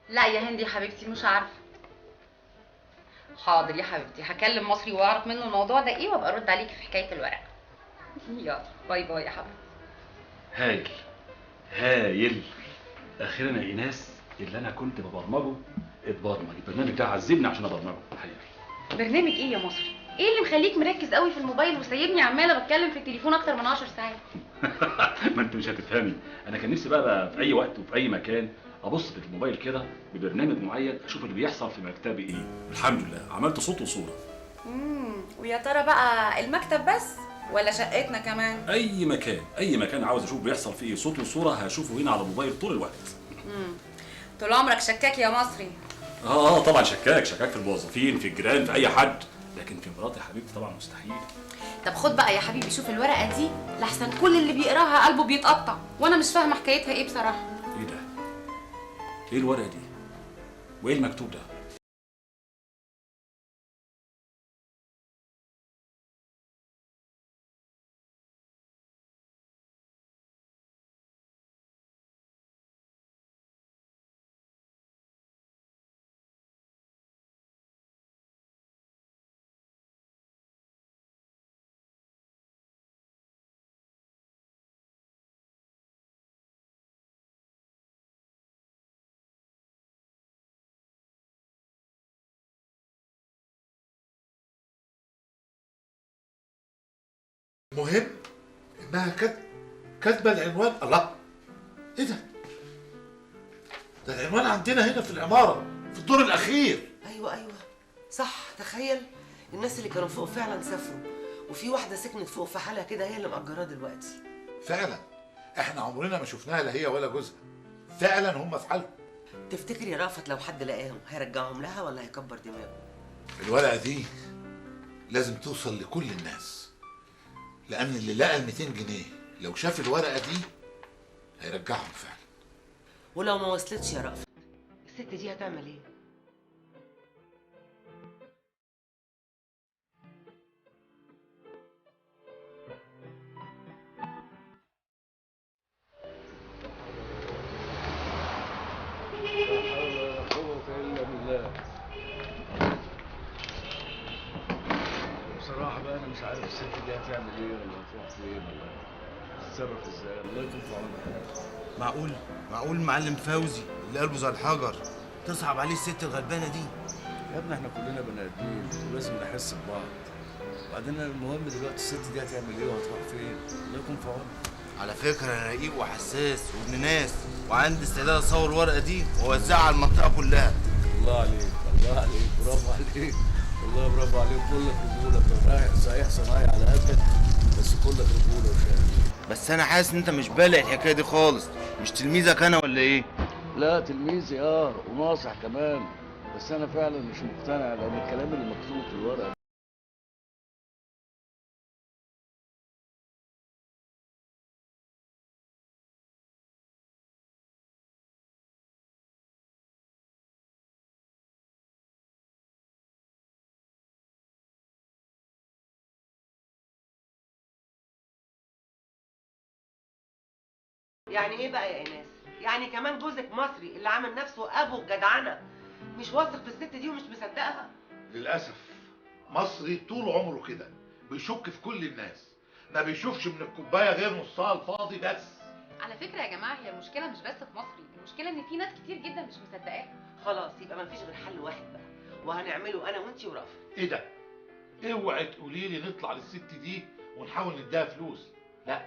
لا يا هندي يا حبيبتي مش عارفه. حاضر يا حبيبتي، هكلم مصري واعرف منه الموضوع ده ايه وابقى ارد عليكي في حكاية الورق. يلا bye bye يا حبيبتي. هايل هايل، اخيرا يا ايناس اللي انا كنت ببرمجة اتبرمج. البرنامج ده عذبني عشان ابرمجه الحقيقة. برنامج ايه يا مصري؟ ايه اللي مخليك مركز قوي في الموبايل وسايبني عماله بتكلم في التليفون اكتر من 10 ساعات؟ ما انت مش هتفهمي، انا كان نفسي بقى في اي وقت وفي اي مكان ابص في الموبايل كده ببرنامج معين اشوف اللي بيحصل في مكتبي ايه. الحمد لله عملت صوت وصوره. ويا ترى بقى المكتب بس ولا شقتنا كمان؟ اي مكان، اي مكان عاوز اشوف بيحصل فيه ايه صوت وصوره هشوفه هنا على الموبايل طول الوقت. طول عمرك شكاك يا مصري. اه طبعا شكاك، شكاك في الموظفين، في الجيران، في اي حد، لكن في مراتي حبيبتي طبعا مستحيل. طب خد بقى يا حبيبي شوف الورقة دي لحسن كل اللي بيقراها قلبه بيتقطع، وانا مش فاهمه حكايتها ايه بصراحة. ايه ده؟ ايه الورقة دي؟ وايه المكتوب ده؟ المهم انها كاتبه العنوان. الله، ايه ده؟ ده العنوان عندنا هنا في العمارة في الدور الاخير. ايوه صح. تخيل الناس اللي كانوا فوق فعلا سافروا، وفي واحدة سكنت فوق في حالها كده هي اللي مأجراها دلوقتي. فعلا احنا عمرنا ما شفناها لا هي ولا جوزها، فعلا هم في حالهم. تفتكر يا رأفت لو حد لقاهم هيرجعهم لها ولا هيكبر دماغه؟ الورقة دي لازم توصل لكل الناس، لأن اللي لقى ال 200 جنيه لو شاف الورقة دي هيرجعهم فعلا. ولو ما وصلتش يا رأفت الست دي هتعمل ايه؟ لا حول ولا قوة إلا بالله. بصراحة بقى أنا مش عارف الست دي هتعمل إيه ولا هتروح فين ولا هتتصرف إزاي، الله يكون في عونها. معقول؟ معقول معلم فوزي اللي قلبه زي الحجر تصعب عليه الست الغلبانة دي؟ يا ابني إحنا كلنا بني آدمين ولازم نحس ببعض. وبعدين المهم دلوقتي الست دي هتعمل إيه وهتروح فين؟ الله يكون في عونها. على فكرة أنا رقيق وحساس وابن ناس وعندي استعداد أصور الورقة دي وأوزعها على المنطقة كلها. الله عليك، الله عليك، برافو عليك. والله برافو عليك، كلك رجوله. صحيح صنايعي على قدك بس كلك رجوله وشهامه. بس انا حاسس ان انت مش بالع الحكاية دي خالص، مش تلميذك انا ولا ايه؟ لا تلميذي وناصح كمان، بس انا فعلا مش مقتنع لان الكلام اللي مكتوب في الورقة يعني ايه بقى يا ايناس؟ يعني كمان جوزك مصري اللي عامل نفسه ابو الجدعنه مش واثق في الست دي ومش مصدقها؟ للاسف مصري طول عمره كده بيشك في كل الناس، ما بيشوفش من الكوباية غير نصها الفاضي بس. على فكرة يا جماعة هي المشكلة مش بس في مصري، المشكلة ان في ناس كتير جدا مش مصدقاها. خلاص يبقى ما فيش غير حل واحد بقى، وهنعمله انا وانتي ورأفت. ايه ده؟ اوعي تقولي لي نطلع للست دي ونحاول نديها فلوس. لا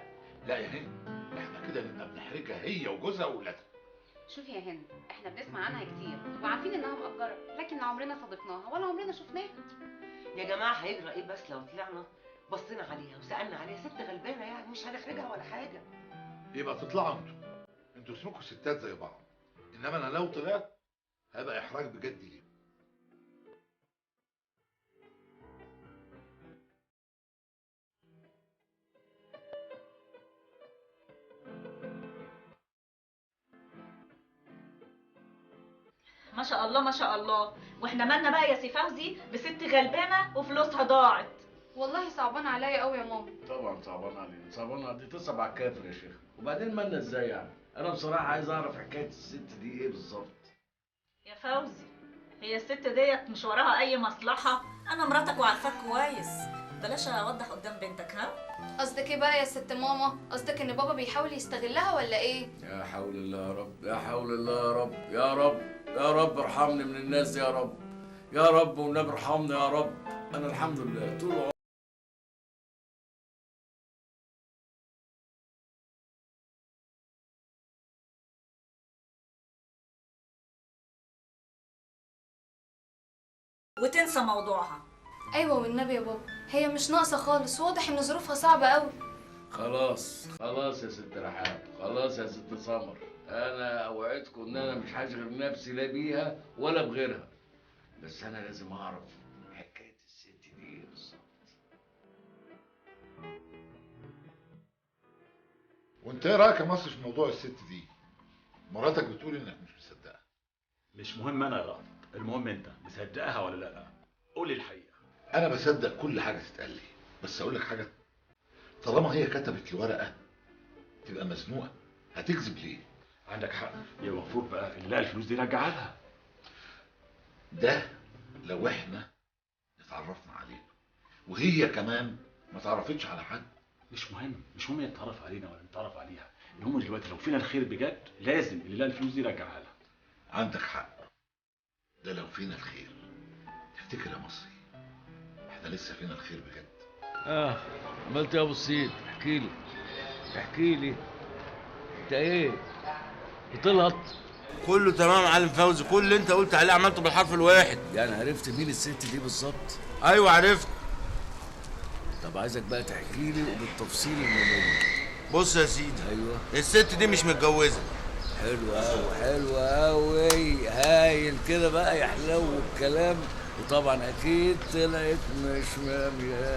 لا يا هند، احنا كده نبقى بنحرجها هي وجوزها واولادها. شوفي يا هند، احنا بنسمع عنها كتير وعارفين انها مأجرة، لكن لا عمرنا صادفناها ولا عمرنا شفناها. يا جماعة هيجرى ايه بس لو طلعنا بصينا عليها وسالنا عليها؟ ست غلبانه يعني مش هنحرجها ولا حاجة. يبقى تطلعوا انتوا اسمكم ستات زي بعض، انما انا لو طلعت هيبقى احراج بجد ليه. ما شاء الله ما شاء الله، واحنا مالنا بقى يا سي فوزي بست غلبانه وفلوسها ضاعت. والله صعبان عليا قوي يا ماما. طبعا صعبان علينا، صعبان على دي تصعب على الكافر يا شيخ. وبعدين مالنا ازاي يعني؟ انا بصراحة عايز اعرف حكاية الست دي ايه بالظبط. يا فوزي هي الست ديت مش وراها اي مصلحة. انا مراتك وعارفاك كويس، بلاش اوضح قدام بنتك. ها قصدك ايه بقى يا ست ماما؟ قصدك ان بابا بيحاول يستغلها ولا ايه؟ يا حول الله يا رب، يا حول الله يا رب، يا رب يا رب ارحمني من الناس دي يا رب، يا رب والنبي ارحمني يا رب. انا الحمد لله طول عمري وتنسى موضوعها. ايوه والنبي يا بابا هي مش ناقصه خالص، واضح ان ظروفها صعبة قوي. خلاص خلاص يا ست رحاب، خلاص يا ست سمر، انا اوعدكم ان انا مش هشغل نفسي لا بيها ولا بغيرها، بس انا لازم اعرف حكاية الست دي ايه بالظبط. وانت ايه رايك يا مصر في موضوع الست دي؟ مراتك بتقول انك مش مصدقها. مش مهم انا يا رأفت، المهم انت مصدقها ولا لا؟ قولي الحقيقة. انا بصدق كل حاجة تتقال لي، بس اقول لك حاجة، طالما هي كتبت الورقة تبقى مزنوقه، هتكذب ليه؟ عندك حق، يا المفروض بقى اللي لقى الفلوس دي رجعها لها. ده لو احنا اتعرفنا علينا وهي كمان ما تعرفتش على حد. مش مهم، مش مهم يتعرف علينا ولا نتعرف عليها، المهم دلوقتي لو فينا الخير بجد لازم اللي لقى الفلوس دي رجعها لها. عندك حق، ده لو فينا الخير. تفتكر يا مصري احنا لسه فينا الخير بجد؟ عملت ايه يا ابو السيد؟ احكي لي احكي لي، انت ايه بتلهط؟ كله تمام يا معلم فوزي، كل اللي انت قلت عليه عملته بالحرف الواحد. يعني عرفت مين الست دي بالظبط؟ ايوه عرفت. طب عايزك بقى تحكي لي وبالتفصيل الممل. بص يا سيدي. ايوه. الست دي مش متجوزة. حلو قوي، حلو قوي، هايل كده بقى يحلو الكلام. وطبعا اكيد طلعت مش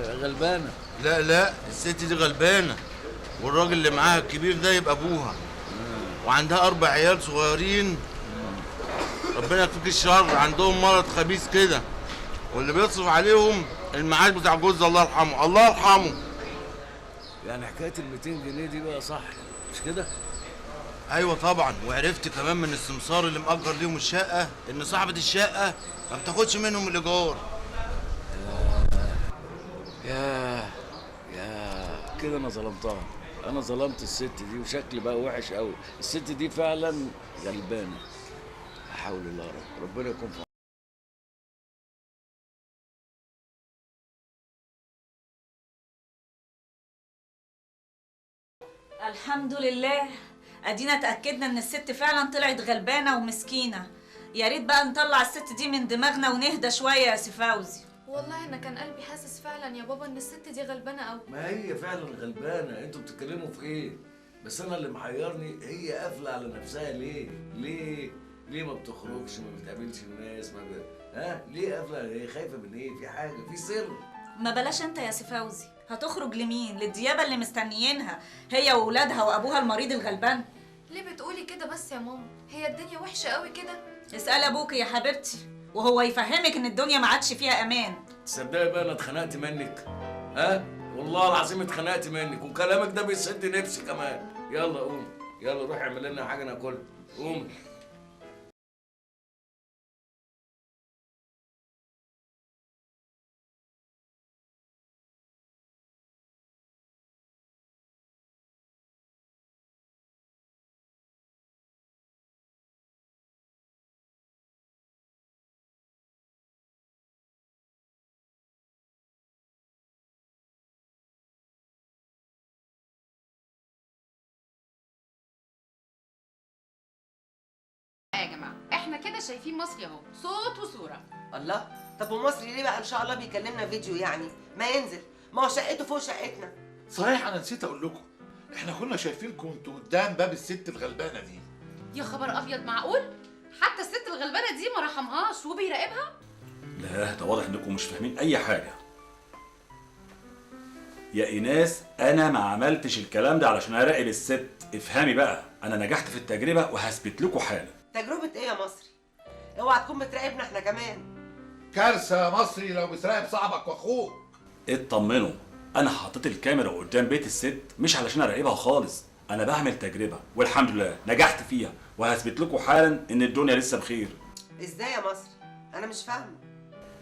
غلبانه. لا لا، الست دي غلبانه، والراجل اللي معاها الكبير ده يبقى ابوها، وعندها 4 عيال صغيرين، ربنا يكفيك الشر، عندهم مرض خبيث كده، واللي بيصرف عليهم المعاش بتاع جوزها الله يرحمه، الله يرحمه. يعني حكاية ال 200 جنيه دي بقى صح مش كده؟ ايوه طبعا، وعرفت كمان من السمسار اللي مأجر ليهم الشقة ان صاحبه الشقة ما بتاخدش منهم الايجار. يا يا كده انا ظلمتها، انا ظلمت الست دي وشكلي بقى وحش قوي. الست دي فعلا غلبانه. لا حول الله يا رب، ربنا يكون في الحمد لله، ادينا اتاكدنا ان الست فعلا طلعت غلبانه ومسكينه. يا ريت بقى نطلع الست دي من دماغنا ونهدى شوية يا سي فوزي. والله انا كان قلبي حاسس فعلا يا بابا ان الست دي غلبانه قوي. ما هي فعلا غلبانه، انتوا بتتكلموا في ايه؟ بس انا اللي محيرني هي قافله على نفسها ليه؟ ليه؟ ليه ما بتخرجش، ما بتقابلش الناس، ما ها؟ ليه قافله؟ هي خايفة من ايه؟ في حاجة، في سر. ما بلاش انت يا سي فوزي، هتخرج لمين؟ للديابه اللي مستنيينها هي واولادها وابوها المريض الغلبان. ليه بتقولي كده بس يا ماما؟ هي الدنيا وحشة قوي كده؟ اسأل ابوك يا حبيبتي وهو يفهمك ان الدنيا ما عادش فيها امان. تصدقي بقى انا اتخنقت منك. ها؟ والله العظيم اتخنقت منك، وكلامك ده بيسد نفسي كمان. يلا قوم، يلا روح اعمل لنا حاجة ناكلها، قوم. يا جماعة احنا كده شايفين مصري اهو، صوت وصوره. الله، طب ومصري ليه بقى ان شاء الله بيكلمنا فيديو يعني؟ ما ينزل، ما هو شقته فوق شقتنا. صحيح انا نسيت اقول لكم، احنا كنا شايفينكم انتوا قدام باب الست الغلبانه دي. يا خبر ابيض، معقول؟ حتى الست الغلبانه دي ما رحمهاش وبيراقبها؟ لا ده واضح انكم مش فاهمين اي حاجة. يا ايناس انا ما عملتش الكلام ده علشان اراقب الست، افهمي بقى، انا نجحت في التجربة وهثبت لكم حالا. تجربه ايه يا مصري؟ اوعى تكون بتراقبنا احنا كمان. كارثة يا مصري لو بتراقب صاحبك واخوك. اطمنوا، انا حطيت الكاميرا قدام بيت الست مش علشان اراقبها خالص، انا بعمل تجربه والحمد لله نجحت فيها، وهثبت لكم حالا ان الدنيا لسه بخير. ازاي يا مصري؟ انا مش فاهمه.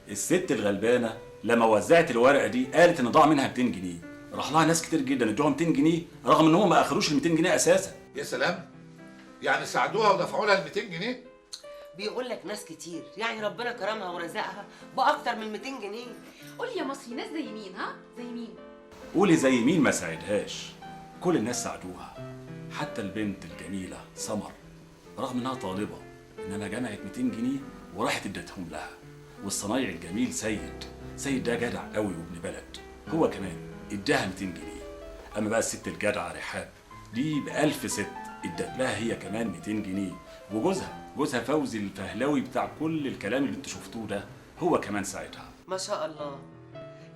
الست الغلبانه لما وزعت الورقة دي قالت ان ضاع منها 200 جنيه، راح لها ناس كتير جدا ادوها 200 جنيه رغم ان هم ما اخدوش ال 200 جنيه اساسا. يا سلام، يعني ساعدوها ودفعوا لها ال 200 جنيه؟ بيقول لك ناس كتير، يعني ربنا كرمها ورزقها باكتر من 200 جنيه. قولي يا مصري، ناس زي مين؟ ها؟ زي مين؟ قولي زي مين ما ساعدهاش؟ كل الناس ساعدوها، حتى البنت الجميلة سمر رغم انها طالبه انما جمعت 200 جنيه وراحت ادتهم لها. والصنايعي الجميل سيد، سيد ده جدع قوي وابن بلد، هو كمان اداها 200 جنيه. اما بقى الست الجدعه رحاب دي ب1000 ست ادت لها هي كمان 200 جنيه. وجوزها، جوزها فوزي الفهلاوي بتاع كل الكلام اللي انتوا شفتوه ده، هو كمان ساعدها. ما شاء الله،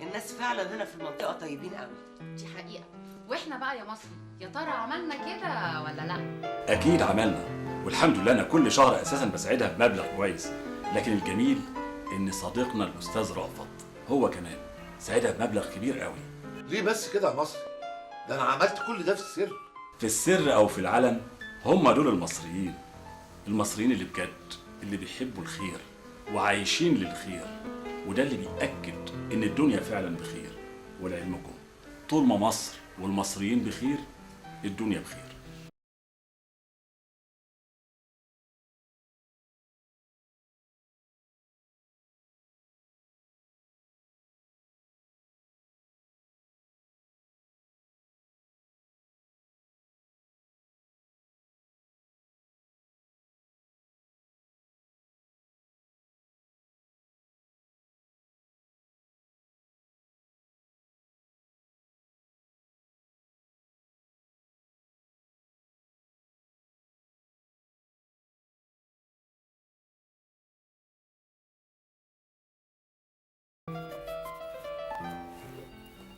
الناس فعلا هنا في المنطقة طيبين قوي. دي حقيقة. واحنا بقى يا مصري يا ترى عملنا كده ولا لا؟ اكيد عملنا، والحمد لله انا كل شهر اساسا بساعدها بمبلغ كويس. لكن الجميل ان صديقنا الاستاذ رأفت هو كمان ساعدها بمبلغ كبير قوي. ليه بس كده يا مصري؟ ده انا عملت كل ده في السر. في السر او في العلن، هم دول المصريين، المصريين اللي بجد، اللي بيحبوا الخير وعايشين للخير، وده اللي بيأكد ان الدنيا فعلا بخير. ولعلمكم طول ما مصر والمصريين بخير الدنيا بخير.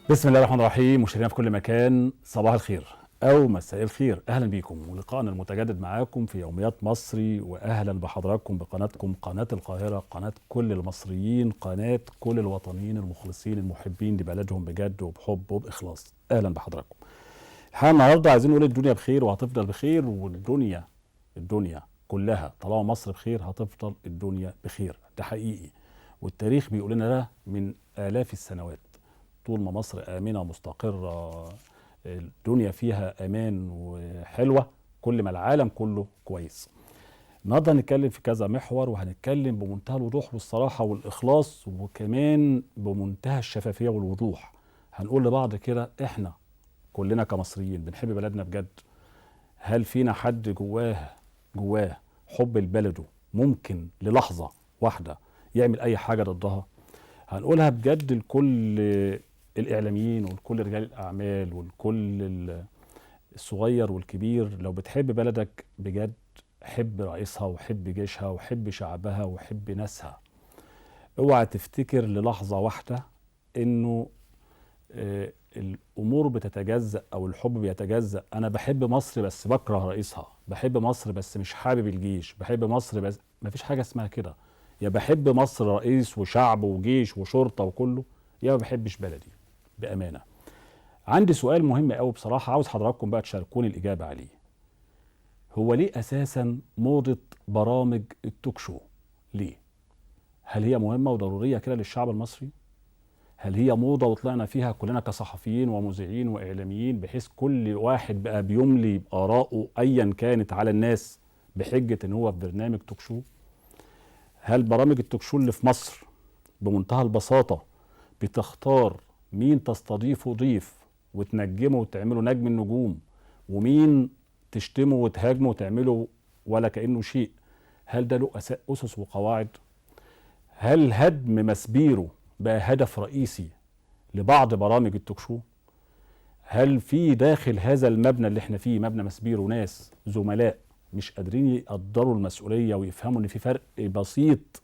بسم الله الرحمن الرحيم. مشاهدينا في كل مكان، صباح الخير او مساء الخير، اهلا بيكم ولقائنا المتجدد معاكم في يوميات مصري، واهلا بحضراتكم بقناتكم قناة القاهرة، قناة كل المصريين، قناة كل الوطنيين المخلصين المحبين لبلدهم بجد وبحب وباخلاص. اهلا بحضراتكم. الحقيقة النهارده عايزين نقول الدنيا بخير وهتفضل بخير، والدنيا الدنيا كلها طالما مصر بخير هتفضل الدنيا بخير، ده حقيقي، والتاريخ بيقول لنا ده من آلاف السنوات. طول ما مصر آمنة مستقرة، الدنيا فيها أمان وحلوة، كل ما العالم كله كويس. النهارده هنتكلم في كذا محور، وهنتكلم بمنتهى الوضوح والصراحة والإخلاص، وكمان بمنتهى الشفافية والوضوح. هنقول لبعض كده إحنا كلنا كمصريين بنحب بلدنا بجد. هل فينا حد جواه حب لبلده ممكن للحظة واحدة يعمل أي حاجة ضدها؟ هنقولها بجد لكل الإعلاميين ولكل رجال الأعمال ولكل الصغير والكبير، لو بتحب بلدك بجد حب رئيسها وحب جيشها وحب شعبها وحب ناسها. اوعى تفتكر للحظة واحدة إنه الأمور بتتجزأ أو الحب بيتجزأ. أنا بحب مصر بس بكره رئيسها، بحب مصر بس مش حابب الجيش، بحب مصر بس، مفيش حاجة اسمها كده. يا بحب مصر رئيس وشعب وجيش وشرطة وكله، يا ما بحبش بلدي بأمانة. عندي سؤال مهم قوي بصراحة، عاوز حضراتكم بقى تشاركوني الإجابة عليه. هو ليه أساسا موضة برامج التوك شو؟ ليه؟ هل هي مهمة وضرورية كده للشعب المصري؟ هل هي موضة وطلعنا فيها كلنا كصحفيين ومذيعين وإعلاميين، بحيث كل واحد بقى بيملي بآرائه أيا كانت على الناس بحجة إن هو في برنامج توك شو؟ هل برامج التوك شو اللي في مصر بمنتهى البساطة بتختار مين تستضيفه ضيف وتنجمه وتعمله نجم النجوم، ومين تشتمه وتهاجمه وتعمله ولا كأنه شيء؟ هل ده له أسس وقواعد؟ هل هدم ماسبيرو بقى هدف رئيسي لبعض برامج التوك شو؟ هل في داخل هذا المبنى اللي احنا فيه، مبنى ماسبيرو، ناس زملاء مش قادرين يقدروا المسؤولية ويفهموا ان في فرق بسيط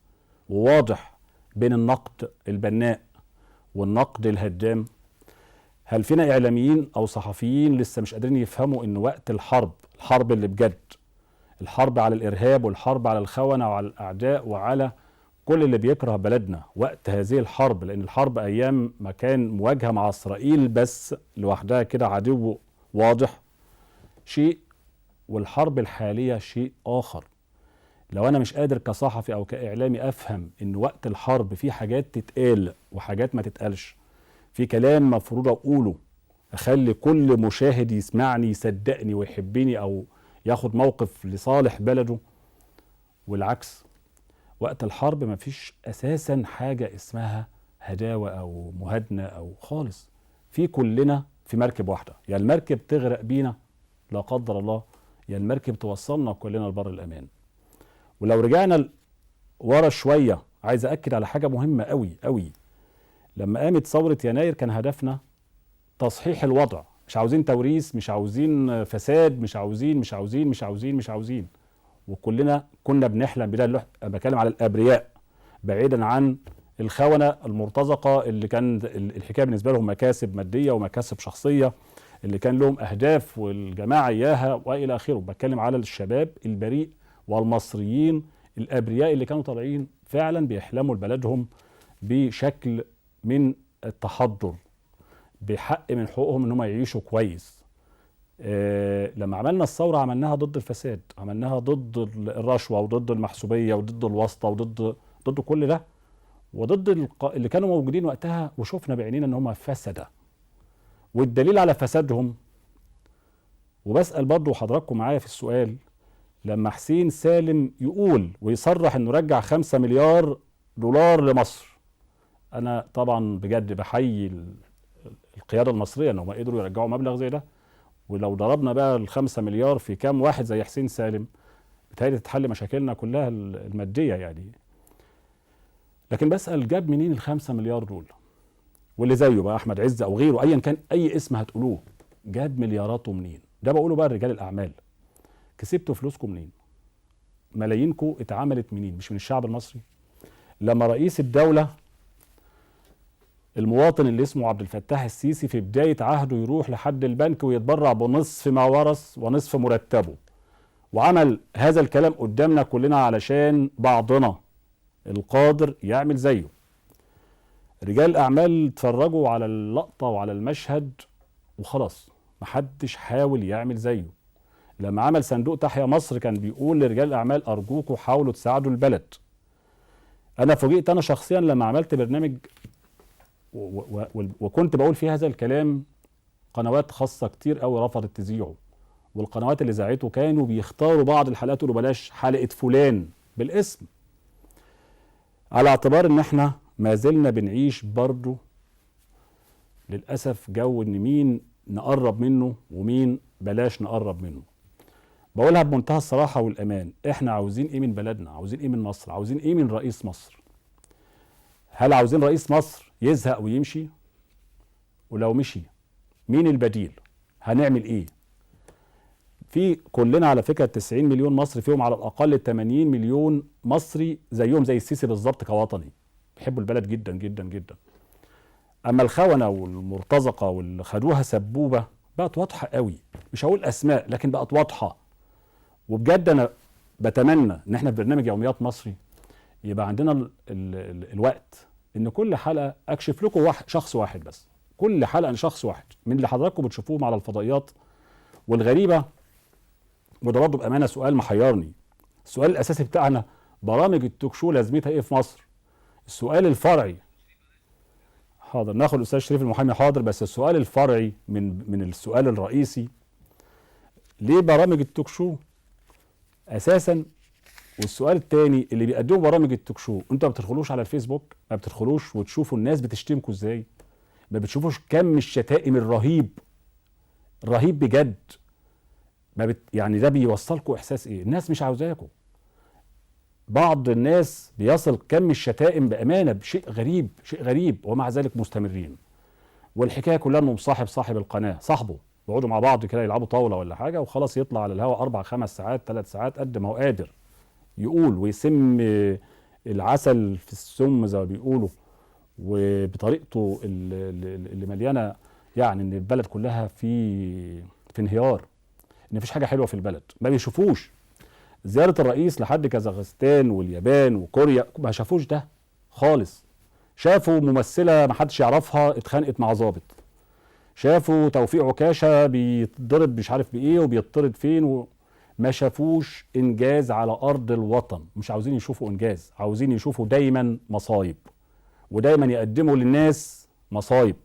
وواضح بين النقد البناء والنقد الهدام؟ هل فينا إعلاميين أو صحفيين لسه مش قادرين يفهموا إن وقت الحرب، الحرب اللي بجد، الحرب على الإرهاب والحرب على الخونة وعلى الأعداء وعلى كل اللي بيكره بلدنا، وقت هذه الحرب، لأن الحرب أيام ما كان مواجهة مع إسرائيل بس لوحدها كده عدو واضح شيء، والحرب الحالية شيء آخر. لو أنا مش قادر كصحفي أو كإعلامي أفهم إن وقت الحرب في حاجات تتقال وحاجات ما تتقالش، في كلام مفروض أقوله أخلي كل مشاهد يسمعني يصدقني ويحبني أو ياخد موقف لصالح بلده، والعكس. وقت الحرب مفيش أساسا حاجة اسمها هداوة أو مهادنة أو خالص، في كلنا في مركب واحدة، يا يعني المركب تغرق بينا لا قدر الله، يا يعني المركب توصلنا كلنا لبر الأمان. ولو رجعنا ورا شوية عايز أأكد على حاجة مهمة قوي قوي. لما قامت ثورة يناير كان هدفنا تصحيح الوضع، مش عاوزين توريث، مش عاوزين فساد، مش عاوزين مش عاوزين مش عاوزين مش عاوزين، وكلنا كنا بنحلم بده. أنا بتكلم على الأبرياء بعيدا عن الخونة المرتزقة اللي كان الحكاية بالنسبة لهم مكاسب مادية ومكاسب شخصية، اللي كان لهم أهداف والجماعة إياها وإلى آخره. بتكلم على الشباب البريء والمصريين الأبرياء اللي كانوا طالعين فعلا بيحلموا لبلدهم بشكل من التحضر، بحق من حقوقهم ان هم يعيشوا كويس. لما عملنا الثورة عملناها ضد الفساد، عملناها ضد الرشوة وضد المحسوبية وضد الواسطة وضد كل ده، وضد اللي كانوا موجودين وقتها، وشفنا بعينينا ان هم فسدة. والدليل على فسادهم، وبسأل برضو حضراتكم معايا في السؤال، لما حسين سالم يقول ويصرح انه رجع 5 مليار دولار لمصر، انا طبعا بجد بحيي القيادة المصرية ان هم قدروا يرجعوا مبلغ زي ده. ولو ضربنا بقى ال5 مليار في كام واحد زي حسين سالم، بتهيألي تتحل مشاكلنا كلها المادية يعني. لكن بسأل، جاب منين ال5 مليار دول؟ واللي زيه بقى احمد عز او غيره، ايا كان اي اسم هتقولوه، جاب ملياراته منين؟ ده بقوله بقى لرجال الاعمال، كسبتوا فلوسكم منين؟ ملايينكم اتعملت منين؟ مش من الشعب المصري؟ لما رئيس الدولة المواطن اللي اسمه عبد الفتاح السيسي في بداية عهده يروح لحد البنك ويتبرع بنصف ما ورث ونصف مرتبه، وعمل هذا الكلام قدامنا كلنا علشان بعضنا القادر يعمل زيه. رجال الأعمال اتفرجوا على اللقطة وعلى المشهد وخلاص، محدش حاول يعمل زيه. لما عمل صندوق تحيا مصر كان بيقول لرجال الأعمال أرجوكوا حاولوا تساعدوا البلد. أنا فوجئت أنا شخصيا لما عملت برنامج وكنت بقول فيه هذا الكلام، قنوات خاصة كتير قوي رفضت تذيعه، والقنوات اللي ذاعته كانوا بيختاروا بعض الحلقات يقولوا بلاش حلقة فلان بالاسم، على اعتبار ان احنا ما زلنا بنعيش برضه للأسف جو ان مين نقرب منه ومين بلاش نقرب منه. بقولها بمنتهى الصراحة والأمان، احنا عاوزين ايه من بلدنا؟ عاوزين ايه من مصر؟ عاوزين ايه من رئيس مصر؟ هل عاوزين رئيس مصر يزهق ويمشي؟ ولو مشي مين البديل؟ هنعمل ايه؟ في كلنا على فكرة 90 مليون مصري، فيهم على الأقل 80 مليون مصري زيهم زي السيسي بالظبط كوطني، بيحبوا البلد جدا جدا جدا. أما الخونة والمرتزقة واللي خدوها سبوبة بقت واضحة قوي، مش هقول أسماء لكن بقت واضحة. وبجد أنا بتمنى إن احنا في برنامج يوميات مصري يبقى عندنا ال ال ال الوقت إن كل حلقة أكشف لكم شخص واحد بس، كل حلقة شخص واحد من اللي حضراتكم بتشوفوهم على الفضائيات. والغريبة، وده برضه بأمانة سؤال محيرني، السؤال الأساسي بتاعنا برامج التوك شو لازمتها إيه في مصر؟ السؤال الفرعي، حاضر ناخد الأستاذ شريف المحامي حاضر، بس السؤال الفرعي من السؤال الرئيسي، ليه برامج التوك شو أساسا؟ والسؤال الثاني، اللي بيقدموا برامج التوك شو انتوا ما بتدخلوش على الفيسبوك؟ ما بتدخلوش وتشوفوا الناس بتشتمكوا ازاي؟ ما بتشوفوش كم الشتائم الرهيب الرهيب بجد؟ ما يعني ده بيوصلكوا احساس ايه؟ الناس مش عاوزاكوا. بعض الناس بيصل كم الشتائم بأمانة بشيء غريب، شيء غريب، ومع ذلك مستمرين. والحكاية كلها انه مصاحب صاحب القناة، صاحبه، بيقعدوا مع بعض كده يلعبوا طاولة ولا حاجة، وخلاص يطلع على الهواء 4 5 ساعات 3 ساعات قد ما هو قادر يقول ويسم العسل في السم زي ما بيقولوا، وبطريقته اللي مليانة يعني ان البلد كلها في انهيار، ان مفيش حاجة حلوة في البلد. ما بيشوفوش زيارة الرئيس لحد كازاخستان واليابان وكوريا، ما شافوش ده خالص. شافوا ممثلة ما حدش يعرفها اتخانقت مع ظابط، شافوا توفيق عكاشة بيتضرب مش عارف بايه وبيطرد فين ما شافوش انجاز على ارض الوطن. مش عاوزين يشوفوا انجاز، عاوزين يشوفوا دايما مصايب، ودايما يقدموا للناس مصايب.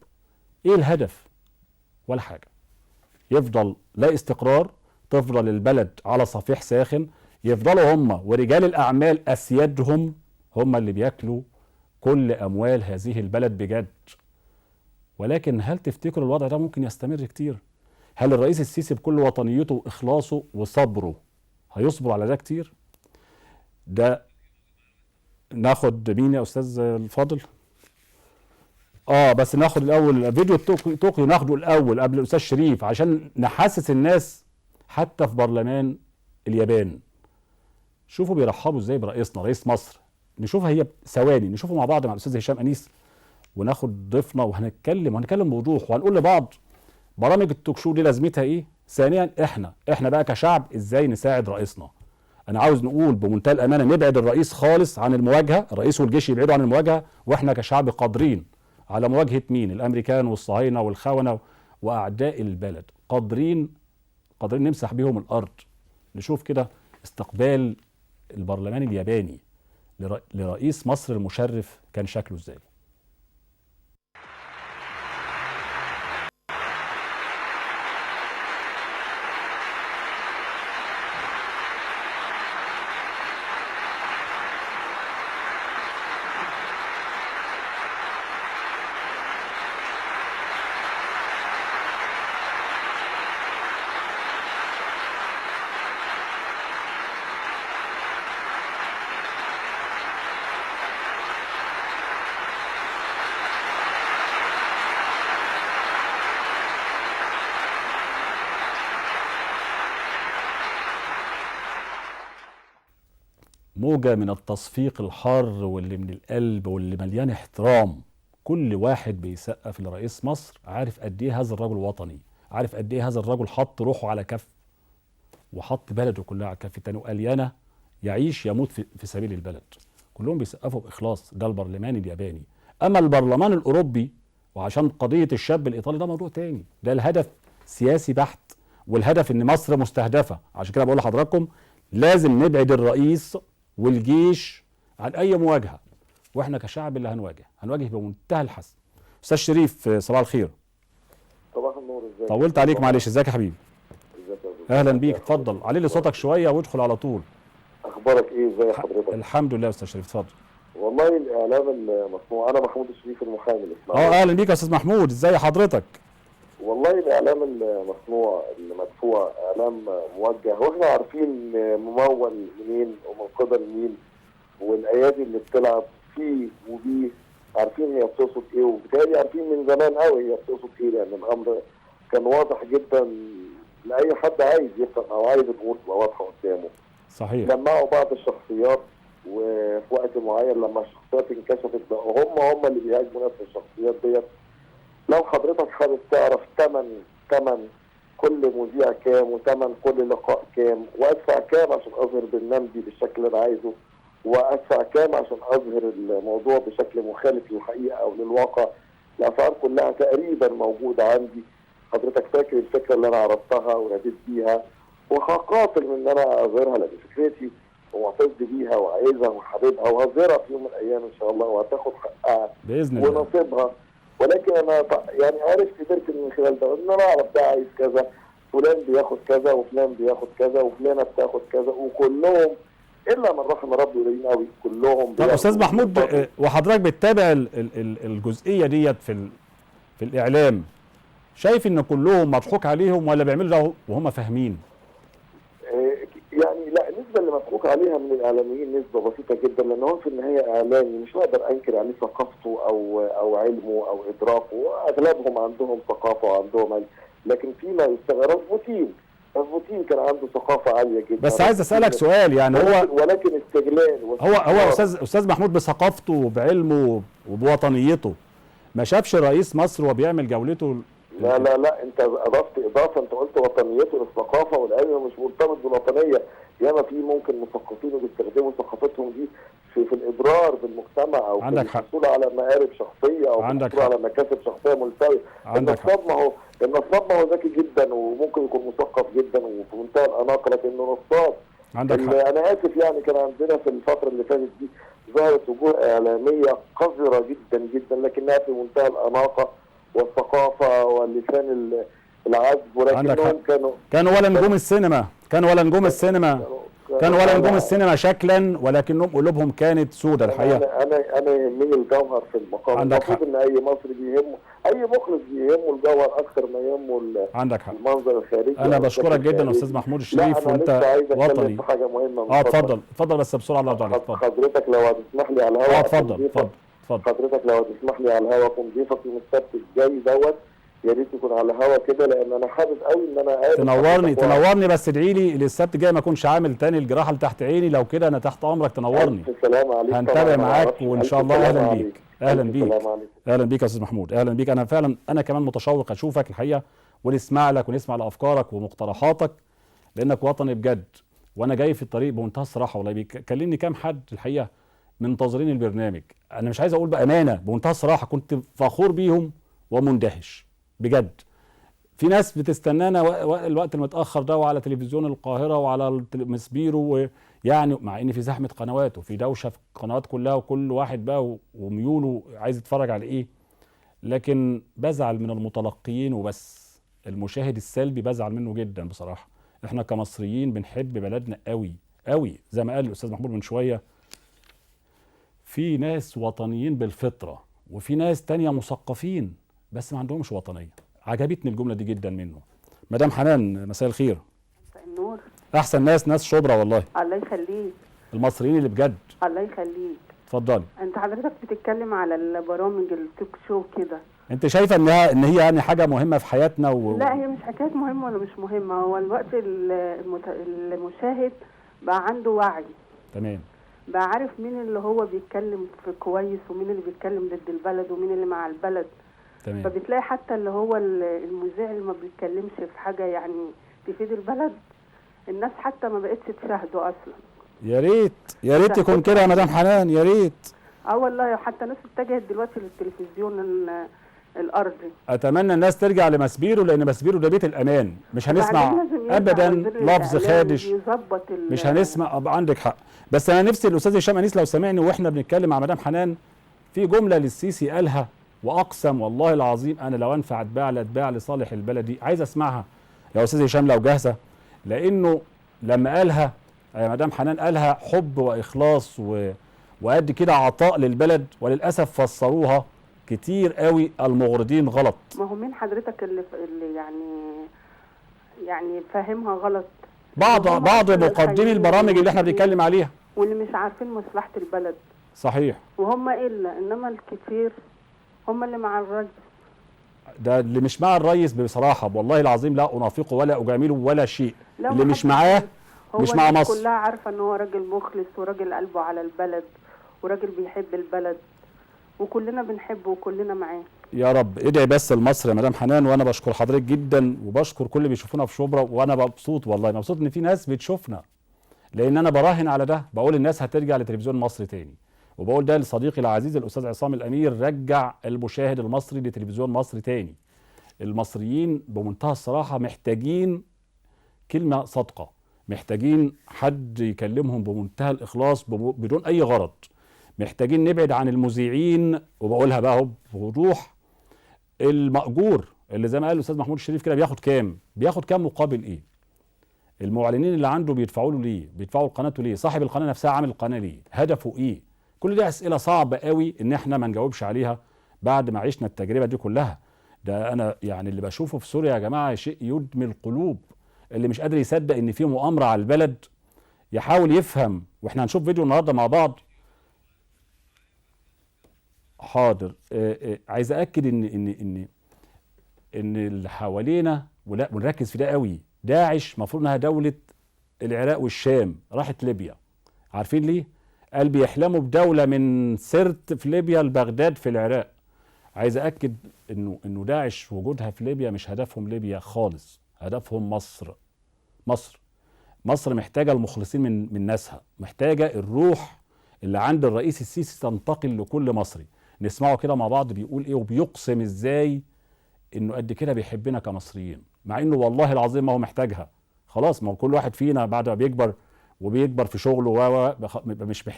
ايه الهدف؟ ولا حاجة. يفضل لا استقرار، تفضل البلد على صفيح ساخن، يفضلوا هم ورجال الاعمال اسيادهم هم اللي بياكلوا كل اموال هذه البلد بجد. ولكن هل تفتكروا الوضع ده ممكن يستمر كتير؟ هل الرئيس السيسي بكل وطنيته واخلاصه وصبره هيصبر على ده كتير؟ ده ناخد مين يا استاذ الفاضل؟ بس ناخد الاول فيديو طوكيو، ناخده الاول قبل الاستاذ شريف عشان نحسس الناس حتى في برلمان اليابان. شوفوا بيرحبوا ازاي برئيسنا، رئيس مصر. نشوفها هي ثواني، نشوفه مع بعض مع الاستاذ هشام انيس، وناخد ضيفنا وهنتكلم بوضوح، وهنقول لبعض برامج التوك شو دي لازمتها ايه. ثانيا احنا بقى كشعب ازاي نساعد رئيسنا. انا عاوز نقول بمنتهى الامانة نبعد الرئيس خالص عن المواجهة، الرئيس والجيش يبعدوا عن المواجهة، واحنا كشعب قادرين على مواجهة مين؟ الامريكان والصهاينه والخونه واعداء البلد، قادرين نمسح بيهم الارض. نشوف كده استقبال البرلمان الياباني لرئيس مصر المشرف كان شكله ازاي. موجة من التصفيق الحار واللي من القلب واللي مليان احترام. كل واحد بيسقف لرئيس مصر عارف قد ايه هذا الرجل وطني، عارف قد ايه هذا الرجل حط روحه على كف وحط بلده كلها على كف التاني، وقال يانا يعيش يموت في سبيل البلد. كلهم بيسقفوا باخلاص. ده البرلمان الياباني. اما البرلمان الاوروبي وعشان قضية الشاب الايطالي ده موضوع تاني، ده الهدف سياسي بحت، والهدف ان مصر مستهدفة. عشان كده بقول لحضراتكم لازم نبعد الرئيس والجيش عن اي مواجهة، واحنا كشعب اللي هنواجه بمنتهى الحزم. استاذ شريف صباح الخير. صباح النور، ازيك؟ طولت عليك معلش. ازيك يا حبيبي؟ ازيك يا استاذ؟ اهلا بيك، اتفضل. علي لي صوتك شوية وادخل على طول. اخبارك ايه؟ ازي حضرتك؟ الحمد لله يا استاذ شريف، اتفضل. والله الاعلام المصنوع، انا محمود الشريف المحامي الاسماعيلي. اهلا بيك يا استاذ محمود، ازي حضرتك؟ والله الاعلام المصنوع المدفوع اعلام موجه، واحنا عارفين ممول منين ومن قبل مين، والايادي اللي بتلعب فيه وبيه عارفين هي بتقصد ايه، وبالتالي عارفين من زمان قوي هي بتقصد ايه، لان الامر كان واضح جدا لاي حد عايز يفهم او عايز الامور تبقى واضحة قدامه. صحيح. لمعوا بعض الشخصيات، وفي وقت معين لما الشخصيات انكشفت بقوا هم اللي بيهاجموا نفس الشخصيات ديت. لو حضرتك حابب تعرف تمن كل مذيع كام، وتمن كل لقاء كام، وادفع كام عشان اظهر برنامجي بالشكل اللي انا عايزه، وادفع كام عشان اظهر الموضوع بشكل مخالف للحقيقة او للواقع، الاسعار كلها تقريبا موجودة عندي. حضرتك فاكر الفكرة اللي انا عرضتها وناديت بيها، وهقاتل من ان انا اظهرها لان فكرتي ومعتز بيها وعايزها وحاببها، وهظهرها في يوم من الايام ان شاء الله، وهتاخد حقها باذن الله ونصيبها. ولكن انا يعني عرفت قدرت من خلال ده ان انا اعرف ده عايز كذا، فلان بياخد كذا، وفلان بياخد كذا، وفلانه بتاخد كذا، وكلهم الا من رحم ربي قليلين قوي كلهم. طب استاذ محمود، وحضرتك بتتابع الجزئية ديت في الاعلام، شايف ان كلهم مضحوك عليهم ولا بيعملوا ده وهم فاهمين؟ يعني لا، النسبة اللي مضحوك مضحوك عليها من الاعلاميين نسبه بسيطة جدا، لان هو في النهاية اعلامي مش هقدر انكر عليه ثقافته او علمه او ادراكه، اغلبهم عندهم ثقافة وعندهم علم، لكن فيما يستغرب راسبوتين كان عنده ثقافة عالية جدا. بس عايز اسالك سؤال، يعني هو ولكن استغلال هو استاذ محمود بثقافته وبعلمه وبوطنيته ما شافش رئيس مصر وهو بيعمل جولته؟ لا لا لا، انت اضفت اضافه، انت قلت وطنيته للثقافة والعلم مش مرتبط بالوطنيه، ياما في ممكن مثقفين وبيستخدموا ثقافتهم دي في الاضرار بالمجتمع او في الحصول على مآرب شخصية او الحصول على مكاسب شخصية ملتويه. النصاب ما هو ذكي جدا وممكن يكون مثقف جدا وفي منتهى الاناقة، لكنه نصاب. عندك حق. انا اسف، يعني كان عندنا في الفترة اللي فاتت دي ظهرت وجوه اعلامية قذرة جدا جدا، لكنها في منتهى الاناقة والثقافة واللسان العذب، ولكنهم كانوا ولا نجوم السينما، كانوا ولا نجوم السينما، كانوا ولا نجوم السينما شكلا، ولكنهم قلوبهم كانت سودة الحقيقة. انا يهمني الجوهر في المقام. المفروض ان اي مصري بيهمه، اي مخرج بيهمه الجوهر اكثر ما يهمه عندك حق. المنظر الخارجي. انا بشكرك جدا استاذ محمود الشريف، وانت وطني. في حاجة مهمة. اتفضل اتفضل بس بسرعة الله يرضى عليك. اتفضل حضرتك لو هتسمح لي على الهواء. اتفضل اتفضل اتفضل. حضرتك لو هتسمح لي على الهواء اكون ضيفك يوم السبت الجاي دوت، يا ريت يكون على الهوا كده، لان انا حابب قوي ان انا اقابل. تنورني تنورني، بس ادعي لي للسبت الجاي ما اكونش عامل تاني الجراحة اللي تحت عيني، لو كده انا تحت امرك، تنورني. الف سلامه عليك، هنتابع معاك وان شاء الله. اهلا بيك، اهلا بيك، اهلا بيك يا استاذ محمود، اهلا بيك. انا فعلا انا كمان متشوق اشوفك الحقيقة، ونسمع لك ونسمع لافكارك ومقترحاتك، لانك وطني بجد. وانا جاي في الطريق بمنتهى الصراحة والله بيكلمني كام حد الحقيقة منتظرين البرنامج، انا مش عايز اقول بامانه، بمنتهى الصراحة كنت فخور بيهم ومندهش بجد. في ناس بتستنانا الوقت المتاخر ده، وعلى تلفزيون القاهرة وعلى مسبيرو، يعني مع ان في زحمة قنوات وفي دوشه في القنوات كلها، وكل واحد بقى وميوله عايز يتفرج على ايه، لكن بزعل من المتلقيين وبس. المشاهد السلبي بزعل منه جدا بصراحة. احنا كمصريين بنحب بلدنا قوي قوي، زي ما قال الاستاذ محمود من شوية، في ناس وطنيين بالفطرة وفي ناس تانية مثقفين بس ما عندهمش وطنية. عجبتني الجملة دي جدا منه. مدام حنان مساء الخير. مساء النور. احسن ناس شبرا والله. الله يخليك. المصريين اللي بجد. الله يخليك. اتفضلي. انت حضرتك بتتكلم على البرامج التوك شو كده، انت شايفه ان هي يعني حاجة مهمة في حياتنا لا، هي مش حكاية مهمة ولا مش مهمة، هو الوقت المشاهد بقى عنده وعي. تمام. بقى عارف مين اللي هو بيتكلم في كويس ومين اللي بيتكلم ضد البلد ومين اللي مع البلد. تمام. فبتلاقي حتى اللي هو المذيع اللي ما بيتكلمش في حاجة يعني تفيد البلد، الناس حتى ما بقتش تشاهده اصلا. يا ريت يا ريت يكون كده يا مدام حنان، يا ريت. والله حتى الناس اتجهت دلوقتي للتلفزيون الارضي. اتمنى الناس ترجع لمسبيرو، لان مسبيرو ده بيت الامان، مش هنسمع ابدا لفظ خادش، مش هنسمع. عندك حق. بس انا نفسي الاستاذ هشام انيس لو سمعني واحنا بنتكلم مع مدام حنان، في جملة للسيسي قالها واقسم والله العظيم انا لو انفع اتباع لاتباع لصالح البلدي، عايز اسمعها يا استاذ هشام لو جاهزة، لانه لما قالها يا مدام حنان قالها حب واخلاص وقد كده عطاء للبلد، وللاسف فسروها كتير قوي المغرضين غلط. ما هو مين حضرتك اللي يعني فاهمها غلط؟ بعض مقدمي البرامج اللي احنا بنتكلم عليها واللي مش عارفين مصلحة البلد. صحيح. وهم الا انما الكتير هم اللي مع الرئيس. ده اللي مش مع الرئيس بصراحة والله العظيم لا انافقه ولا اجامله ولا شيء، اللي مش معاه مش مع مصر. كلها عارفه ان هو راجل مخلص وراجل قلبه على البلد وراجل بيحب البلد وكلنا بنحبه وكلنا معاه. يا رب ادعي بس لمصر يا مدام حنان. وانا بشكر حضرتك جدا وبشكر كل اللي بيشوفونا في شبرا، وانا مبسوط والله، مبسوط ان في ناس بتشوفنا، لان انا براهن على ده، بقول الناس هترجع لتلفزيون مصر تاني، وبقول ده لصديقي العزيز الاستاذ عصام الامير، رجع المشاهد المصري لتلفزيون مصر تاني. المصريين بمنتهى الصراحة محتاجين كلمة صادقة، محتاجين حد يكلمهم بمنتهى الاخلاص بدون اي غرض، محتاجين نبعد عن المذيعين، وبقولها بقى اهو بوضوح، المأجور اللي زي ما قال الاستاذ محمود الشريف كده بياخد كام؟ بياخد كام مقابل ايه؟ المعلنين اللي عنده بيدفعوا له ليه؟ بيدفعوا لقناته ليه؟ صاحب القناة نفسها عامل القناة ليه؟ هدفه ايه؟ كل دي اسئلة صعبة قوي ان احنا ما نجاوبش عليها بعد ما عشنا التجربة دي كلها. ده انا يعني اللي بشوفه في سوريا يا جماعة شيء يدمي القلوب، اللي مش قادر يصدق ان في مؤامرة على البلد. يحاول يفهم. واحنا هنشوف فيديو النهارده مع بعض. حاضر. عايز اكد ان ان ان ان اللي حوالينا، ولا ونركز في ده قوي، داعش المفروض انها دولة العراق والشام، راحت ليبيا. عارفين ليه؟ قال بيحلموا بدولة من سرت في ليبيا لبغداد في العراق. عايز اكد انه داعش وجودها في ليبيا مش هدفهم ليبيا خالص، هدفهم مصر. مصر مصر محتاجه المخلصين من ناسها، محتاجه الروح اللي عند الرئيس السيسي تنتقل لكل مصري. نسمعه كده مع بعض بيقول ايه وبيقسم ازاي انه قد كده بيحبنا كمصريين، مع انه والله العظيم ما هو محتاجها. خلاص، ما هو كل واحد فينا بعد ما بيكبر وبيكبر في شغله و مش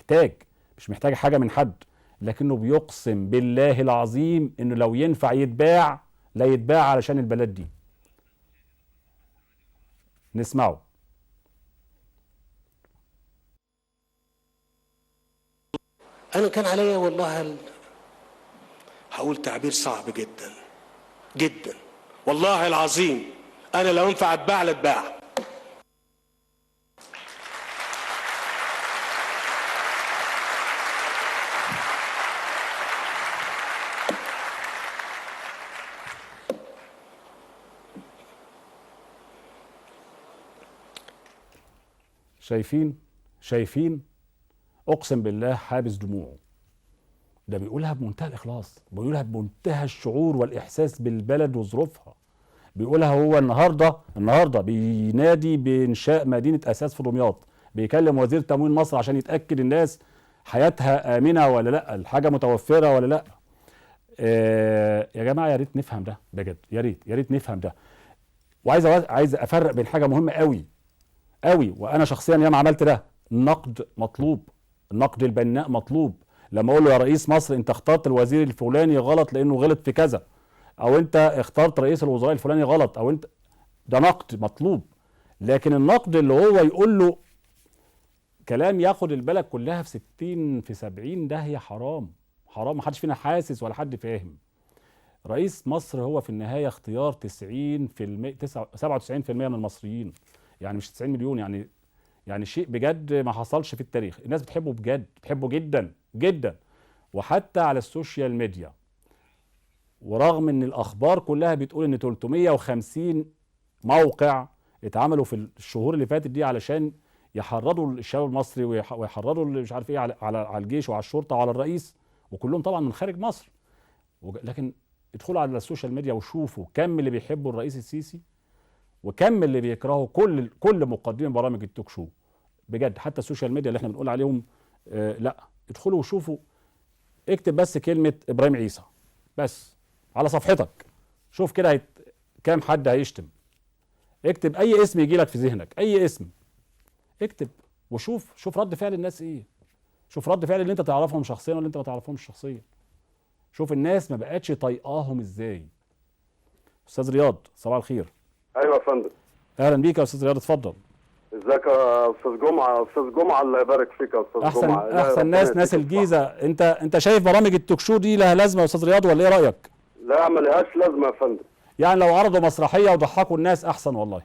محتاج حاجة من حد، لكنه بيقسم بالله العظيم انه لو ينفع يتباع لا يتباع علشان البلد دي. نسمعه. أنا كان عليا والله هقول تعبير صعب جدا جدا، والله العظيم أنا لو ينفع أتباع لا أتباع. شايفين اقسم بالله حابس دموعه. ده بيقولها بمنتهى الاخلاص، بيقولها بمنتهى الشعور والاحساس بالبلد وظروفها. بيقولها هو النهارده بينادي بانشاء مدينة اساس في دمياط، بيكلم وزير تموين مصر عشان يتاكد الناس حياتها امنه ولا لا، الحاجة متوفرة ولا لا. يا جماعة يا ريت نفهم ده بجد، يا ريت يا ريت نفهم ده. وعايز عايز افرق بين حاجة مهمة قوي قوي، وانا شخصيا ياما عملت ده. النقد مطلوب، النقد البناء مطلوب. لما اقول له يا رئيس مصر انت اخترت الوزير الفلاني غلط لانه غلط في كذا، او انت اخترت رئيس الوزراء الفلاني غلط، او انت، ده نقد مطلوب. لكن النقد اللي هو يقول له كلام ياخد البلد كلها في 60 في 70 ده هي حرام، حرام. ما حدش فينا حاسس ولا حد فاهم. رئيس مصر هو في النهاية اختيار 90%، 97% من المصريين، يعني مش 90 مليون، يعني شيء بجد ما حصلش في التاريخ. الناس بتحبه بجد، بتحبه جدا جدا، وحتى على السوشيال ميديا. ورغم ان الاخبار كلها بتقول ان 350 موقع اتعملوا في الشهور اللي فاتت دي علشان يحرضوا الشباب المصري ويحرضوا اللي مش عارف ايه على الجيش وعلى الشرطة وعلى الرئيس، وكلهم طبعا من خارج مصر. لكن ادخلوا على السوشيال ميديا وشوفوا كم اللي بيحبوا الرئيس السيسي وكم اللي بيكرهوا كل مقدمين برامج التوك شو بجد. حتى السوشيال ميديا اللي احنا بنقول عليهم لا، ادخلوا وشوفوا، اكتب بس كلمة ابراهيم عيسى بس على صفحتك، شوف كده كام حد هيشتم. اكتب اي اسم يجي لك في ذهنك، اي اسم اكتب وشوف، شوف رد فعل الناس ايه، شوف رد فعل اللي انت تعرفهم شخصيا واللي انت ما تعرفهمش شخصيا. شوف الناس ما بقتش طايقاهم ازاي. استاذ رياض صباح الخير. ايوه يا فندم. اهلا بيك يا استاذ رياض، اتفضل. ازيك يا استاذ جمعه؟ استاذ جمعه الله يبارك فيك يا استاذ جمعه. احسن ناس الجيزة. انت شايف برامج التوك شو دي لها لازمه يا استاذ رياض ولا ايه رايك؟ لا ما لهاش لازمه يا فندم. يعني لو عرضوا مسرحية وضحكوا الناس احسن والله.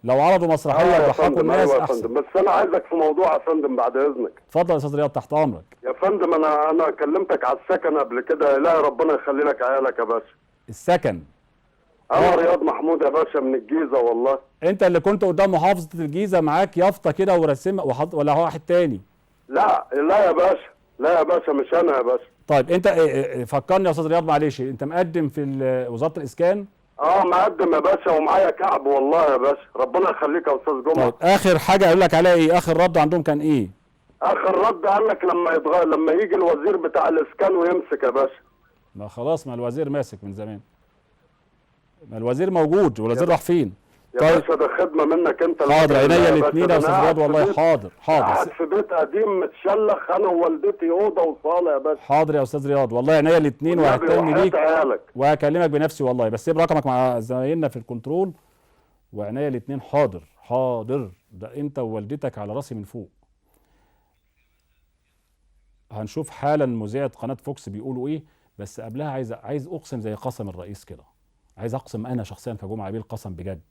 لو عرضوا مسرحية وضحكوا الناس أيوة يا احسن. فندم، بس انا عايزك في موضوع يا فندم بعد اذنك. اتفضل يا استاذ رياض تحت امرك. يا فندم انا كلمتك على السكن قبل كده. لا ربنا يخلي لك عيالك يا باشا. السكن؟ انا رياض محمود يا باشا من الجيزة والله. انت اللي كنت قدام محافظة الجيزة معاك يافطة كده ورسمها ولا هو واحد تاني؟ لا لا يا باشا، لا يا باشا مش انا يا باشا. طيب انت فكرني يا استاذ رياض معلش، انت مقدم في وزارة الاسكان؟ مقدم يا باشا ومعايا كعب والله يا باشا، ربنا يخليك يا استاذ جمعه. طيب اخر حاجة اقول لك عليها ايه؟ اخر رد عندهم كان ايه؟ اخر رد قال لك لما يجي الوزير بتاع الاسكان ويمسك يا باشا. ما خلاص، ما الوزير ماسك من زمان. ما الوزير موجود، والوزير راح فين؟ يا طيب باشا ده خدمة منك انت. حاضر عينيا الاثنين يا استاذ رياض والله. حاضر حاضر. قاعد في بيت قديم متشلخ انا ووالدتي، اوضة وصاله يا باشا. حاضر يا استاذ رياض والله عينيا الاثنين، وههتم بيك وهكلمك بنفسي والله. بس سيب رقمك مع زمايلنا في الكنترول وعينيا الاثنين. حاضر حاضر، ده انت ووالدتك على راسي من فوق. هنشوف حالا مذيعه قناة فوكس بيقولوا ايه، بس قبلها عايز اقسم زي قسم الرئيس كده. عايز اقسم انا شخصيا كجمعه عبيل قسم بجد،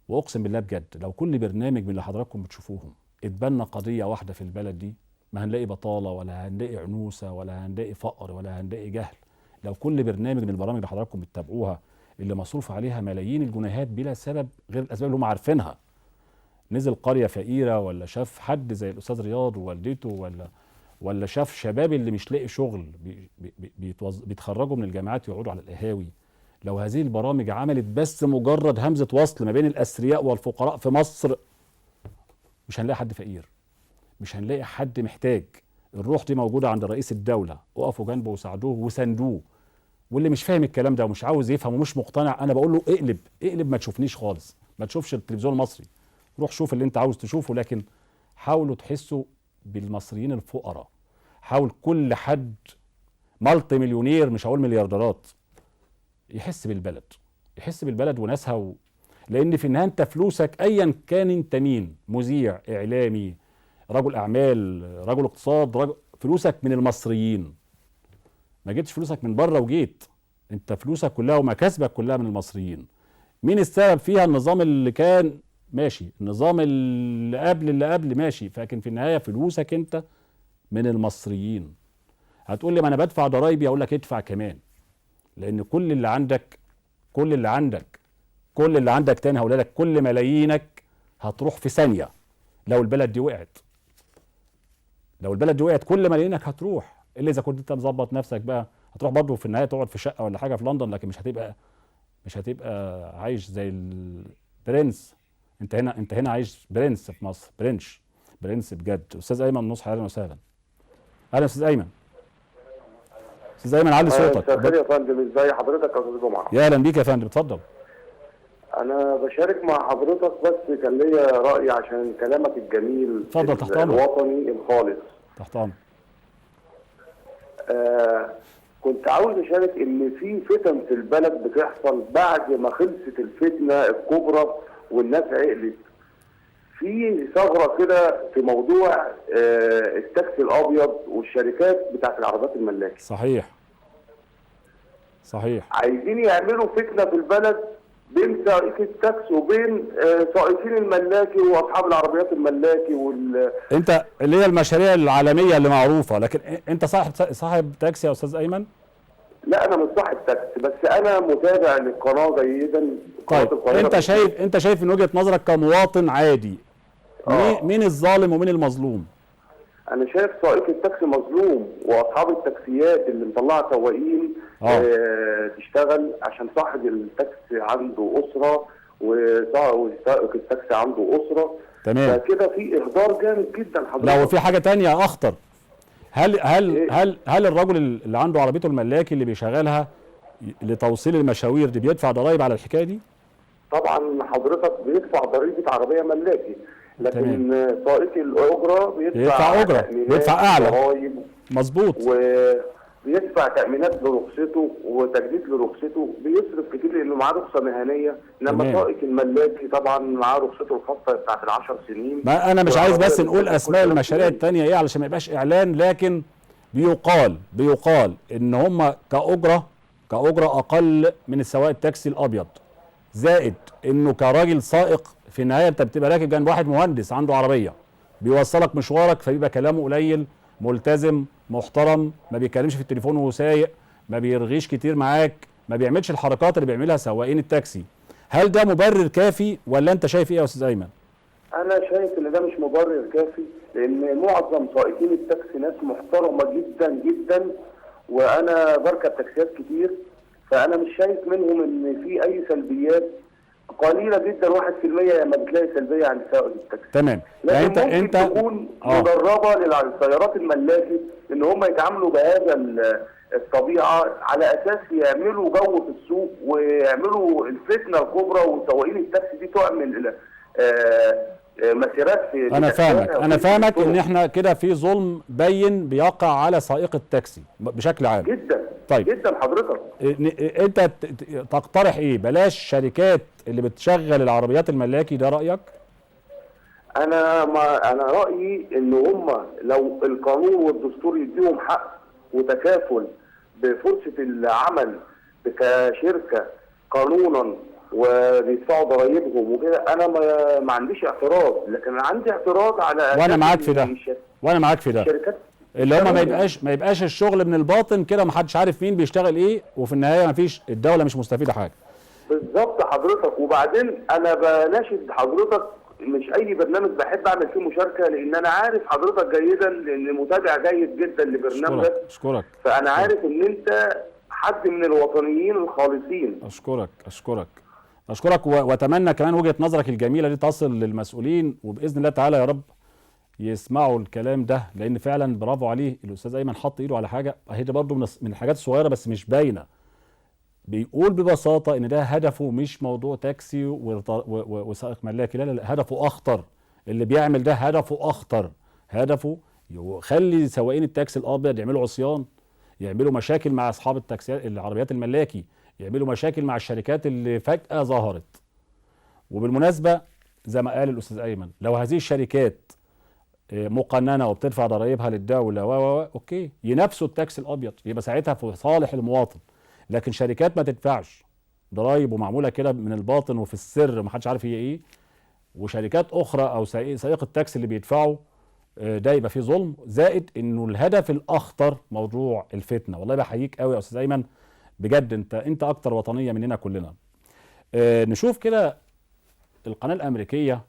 واقسم بالله بجد لو كل برنامج من اللي حضراتكم بتشوفوهم اتبنى قضية واحدة في البلد دي، ما هنلاقي بطاله ولا هنلاقي عنوسه ولا هنلاقي فقر ولا هنلاقي جهل. لو كل برنامج من البرامج اللي حضراتكم بتتابعوها اللي مصروف عليها ملايين الجنيهات بلا سبب غير الاسباب اللي هم عارفينها، نزل قرية فقيرة ولا شاف حد زي الاستاذ رياض ووالدته، ولا شاف شباب اللي مش لاقي شغل بيتخرجوا من الجامعات يقعدوا على القهاوي. لو هذه البرامج عملت بس مجرد همزه وصل ما بين الاثرياء والفقراء في مصر، مش هنلاقي حد فقير، مش هنلاقي حد محتاج. الروح دي موجودة عند رئيس الدولة، وقفوا جنبه وساعدوه وساندوه. واللي مش فاهم الكلام ده ومش عاوز يفهم ومش مقتنع، انا بقول له اقلب اقلب، ما تشوفنيش خالص، ما تشوفش التلفزيون المصري، روح شوف اللي انت عاوز تشوفه، لكن حاولوا تحسوا بالمصريين الفقراء. حاول كل حد مالتي مليونير، مش هقول مليارديرات، يحس بالبلد، يحس بالبلد وناسها لان في النهاية انت فلوسك ايا كان انت مين، مذيع، اعلامي، رجل اعمال، رجل اقتصاد، فلوسك من المصريين. ما جبتش فلوسك من بره وجيت، انت فلوسك كلها ومكاسبك كلها من المصريين. مين السبب فيها؟ النظام اللي كان ماشي، النظام اللي قبل اللي قبل ماشي، لكن في النهاية فلوسك انت من المصريين. هتقول لي ما انا بدفع ضرايبي، اقول لك ادفع كمان، لان كل اللي عندك، كل اللي عندك، كل اللي عندك تاني هقول لك، كل ملايينك هتروح في ثانية لو البلد دي وقعت. لو البلد دي وقعت كل ملايينك هتروح، الا اذا كنت انت مظبط نفسك بقى، هتروح برضه في النهاية تقعد في شقه ولا حاجة في لندن، لكن مش هتبقى عايش زي البرنس. انت هنا عايش برنس في مصر، برنس بجد. استاذ ايمن نصحي، اهلا وسهلا. اهلا استاذ ايمن. استاذ ايمن علي صوتك. مساء الخير يا فندم، ازي حضرتك يا استاذ جمعه؟ يا اهلا بيك يا فندم، اتفضل. انا بشارك مع حضرتك، بس كان ليا راي عشان كلامك الجميل. اتفضل، تحت امرك. الوطني الخالص. تحت امرك. كنت عاوز اشارك ان في فتن في البلد بتحصل بعد ما خلصت الفتنة الكبرى والناس عقلت. في ثغره كده في موضوع التاكسي الابيض والشركات بتاعت العربيات الملاكي. صحيح صحيح. عايزين يعملوا فتنة في البلد بين سائقي التاكسي وبين سائقين الملاكي واصحاب العربيات الملاكي انت اللي هي المشاريع العالمية اللي معروفة، لكن انت صاحب تاكسي يا استاذ ايمن؟ لا انا مش صاحب تاكسي، بس انا متابع للقناة جيدا. طيب انت شايف من وجهه نظرك كمواطن عادي مين الظالم ومين المظلوم؟ انا شايف سائق التاكسي مظلوم، واصحاب التاكسيات اللي مطلعه سواقين تشتغل، عشان صاحب التاكسي عنده اسره وسائق التاكسي عنده اسره. تمام. فكده في اهدار جامد جدا حضرتك. لو في حاجة تانية اخطر، هل هل إيه؟ هل هل الرجل اللي عنده عربيته الملاكي اللي بيشغلها لتوصيل المشاوير دي بيدفع ضرائب على الحكاية دي؟ طبعا حضرتك بيدفع ضريبة عربية ملاكي، لكن سائق الاجرة بيدفع اجره، بيدفع اعلى. مظبوط. وبيدفع تامينات لرخصته وتجديد لرخصته، بيصرف كتير لانه معاه رخصه مهنية. انما سائق الملاكي طبعا معاه رخصته الخاصة بتاعت ال10 سنين. ما انا مش عايز بس نقول اسماء المشاريع الثانية ايه علشان ما يبقاش اعلان، لكن بيقال ان هم كاجره اقل من السواق التاكسي الابيض، زائد انه كراجل سائق في النهاية انت بتبقى راكب جنب واحد مهندس عنده عربية بيوصلك مشوارك، فبيبقى كلامه قليل، ملتزم، محترم، ما بيتكلمش في التليفون وهو سايق، ما بيرغيش كتير معاك، ما بيعملش الحركات اللي بيعملها سواقين التاكسي. هل ده مبرر كافي ولا انت شايف ايه يا استاذ ايمن؟ انا شايف ان ده مش مبرر كافي، لان معظم سائقين التاكسي ناس محترمه جدا جدا، وانا بركب تاكسيات كتير، فانا مش شايف منهم ان في اي سلبيات. قليله جدا 1% لما بتلاقي سلبية عند سائق التاكسي. تمام. لكن ممكن انت تكون مدربه للسيارات الملاكي ان هم يتعاملوا بهذا الطبيعة على اساس يعملوا جو في السوق ويعملوا الفتنة الكبرى، وسواقين التاكسي دي تعمل مسيرات في. انا فاهمك ان احنا كده في ظلم بين بيقع على سائق التاكسي بشكل عام. جدا. طيب جدا حضرتك. انت تقترح ايه؟ بلاش شركات اللي بتشغل العربيات الملاكي، ده رايك؟ انا رايي ان هم لو القانون والدستور يديهم حق وتكافل بفرصه العمل كشركة قانونا وبيدفعوا ضرايبهم وكده، انا ما عنديش اعتراض، لكن انا عندي اعتراض على وانا معاك في ده، وانا معاك في ده، الشركات اللي هم ما يبقاش الشغل من الباطن كده، ما حدش عارف مين بيشتغل ايه، وفي النهاية ما فيش، الدولة مش مستفيدة حاجة. بالظبط حضرتك. وبعدين انا بناشد حضرتك، مش اي برنامج بحب اعمل فيه مشاركة، لان انا عارف حضرتك جيدا، لان متابع جيد جدا لبرنامجك. اشكرك. فانا عارف ان انت حد من الوطنيين الخالصين. اشكرك اشكرك اشكرك، واتمنى كمان وجهه نظرك الجميلة دي تصل للمسؤولين، وباذن الله تعالى يا رب يسمعوا الكلام ده، لان فعلا برافو عليه الاستاذ ايمن، حط ايده على حاجة اهي دي برضه من الحاجات الصغيرة بس مش باينة. بيقول ببساطة ان ده هدفه مش موضوع تاكسي وسائق ملاكي، لا لا لا، هدفه اخطر. اللي بيعمل ده هدفه اخطر، هدفه يخلي سواقين التاكسي الابيض يعملوا عصيان، يعملوا مشاكل مع اصحاب التاكسيات العربيات الملاكي، يعملوا مشاكل مع الشركات اللي فجأة ظهرت. وبالمناسبة زي ما قال الاستاذ ايمن، لو هذه الشركات مقننه وبتدفع ضرائبها للدولة و okay، ينافسوا التاكسي الابيض، يبقى ساعتها في صالح المواطن. لكن شركات ما تدفعش ضرايب ومعموله كده من الباطن وفي السر ومحدش عارف هي ايه، وشركات اخرى او سائق التاكسي اللي بيدفعوا، ده يبقى فيه ظلم. زائد انه الهدف الاخطر موضوع الفتنة. والله بحييك قوي يا استاذ ايمن بجد، انت اكتر وطنية مننا كلنا. نشوف كده القناة الامريكية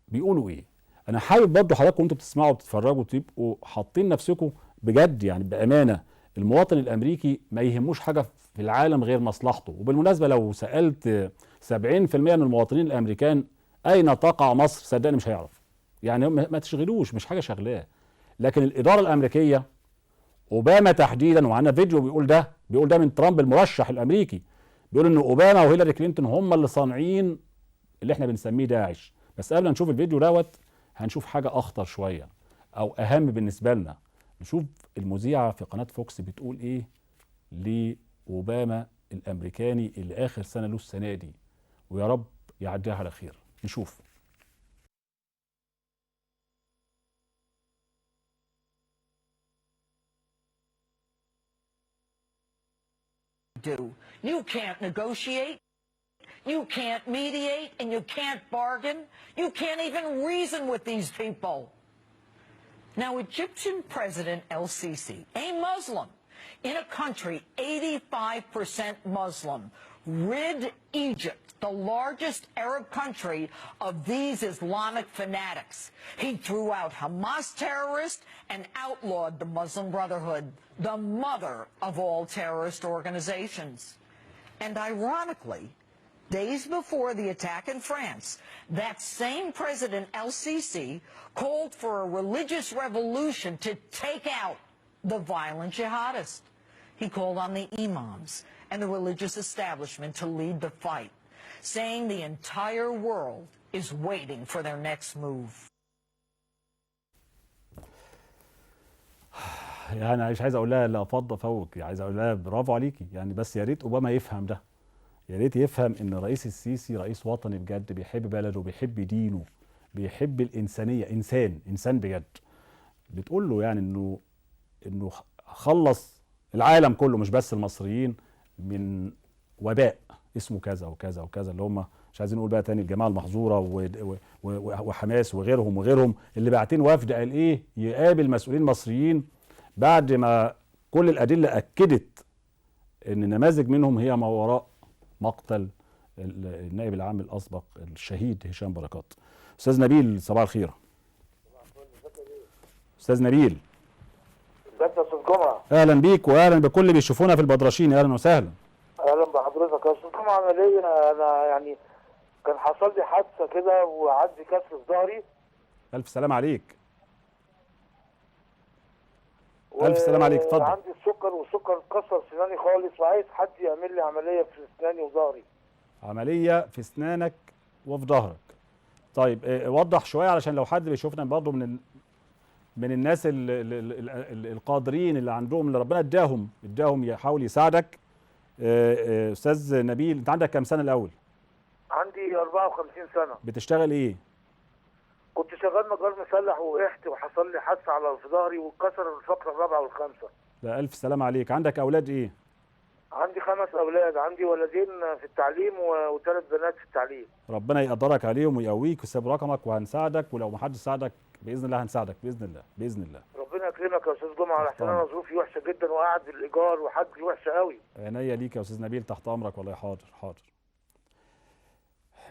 بيقولوا ايه. انا حابب برضه حضراتكم وانتوا بتسمعوا وبتتفرجوا تبقوا حاطين نفسكم بجد، يعني بامانه، المواطن الامريكي ما يهموش حاجة في العالم غير مصلحته. وبالمناسبة لو سالت 70% من المواطنين الامريكان اين تقع مصر، صدقني مش هيعرف. يعني ما تشغلوش، مش حاجة شغلاه. لكن الادارة الامريكية، اوباما تحديدا، وعندنا فيديو بيقول ده، بيقول ده من ترامب المرشح الامريكي، بيقول ان اوباما وهيلاري كلينتون هم اللي صانعين اللي احنا بنسميه داعش. بس قبل ما نشوف الفيديو دوت هنشوف حاجة اخطر شوية او اهم بالنسبة لنا. نشوف المذيعه في قناة فوكس بتقول ايه لاوباما الامريكاني اللي اخر سنة له السنة دي، ويا رب يعديها على خير. نشوف. Do. You can't negotiate, you can't mediate, and you can't bargain. You can't even reason with these people. Now, Egyptian President El-Sisi, a Muslim, in a country 85% Muslim, rid Egypt, the largest Arab country, of these Islamic fanatics. He threw out Hamas terrorists and outlawed the Muslim Brotherhood, the mother of all terrorist organizations. And ironically, days before the attack in France, that same President El-Sisi called for a religious revolution to take out the violent jihadists. He called on the imams and the religious establishment to lead the fight, saying the entire world is waiting for their next move. يعني مش عايز اقول لها لا فض فوق، عايز اقول لها برافو عليكي يعني. بس يا ريت اوباما يفهم ده، يا ريت يفهم ان رئيس السيسي رئيس وطني بجد، بيحب بلده، بيحب دينه، بيحب الانسانية، انسان انسان بجد. بتقول له يعني انه خلص العالم كله مش بس المصريين من وباء اسمه كذا وكذا وكذا، اللي هم مش عايزين نقول بقى تاني الجماعة المحظوره وحماس وغيرهم وغيرهم، اللي باعتين وفد قال ايه يقابل مسؤولين مصريين بعد ما كل الادلة اكدت ان نماذج منهم هي ما وراء مقتل النائب العام الاسبق الشهيد هشام بركات. استاذ نبيل صباح الخير. استاذ نبيل. ازيك يا استاذ جمعه؟ اهلا بيك واهلا بكل اللي بيشوفونا في البدرشين. اهلا وسهلا. اهلا بحضرتك يا استاذ جمعه. انا ليا انا يعني كان حصل لي حادثه كده وعندي كسر في ظهري. الف سلام عليك. الف سلام عليك، اتفضل. عندي السكر والسكر كسر سناني خالص، وعايز حد يعمل لي عملية في اسناني وظهري. عملية في اسنانك وفي ظهرك. طيب وضح شوية علشان لو حد بيشوفنا برضه من الناس القادرين اللي عندهم اللي ربنا اداهم يحاول يساعدك. استاذ نبيل انت عندك كام سنة الاول؟ عندي 54 سنة. بتشتغل ايه؟ كنت شغال نجار مسلح ووقعت وحصل لي حادثه على في ظهري واتكسر الفقرة الرابعة والخامسة. لا الف سلام عليك. عندك اولاد ايه؟ عندي 5 اولاد، عندي ولدين في التعليم و3 بنات في التعليم. ربنا يقدرك عليهم ويقويك، وسيب رقمك وهنساعدك، ولو ما حدش ساعدك باذن الله هنساعدك باذن الله، باذن الله. ربنا يكرمك يا استاذ جمعه، على انا ظروفي وحشة جدا وقاعد بالايجار وحاجتي وحشة قوي. عينيا ليك يا استاذ نبيل، تحت امرك والله. حاضر حاضر.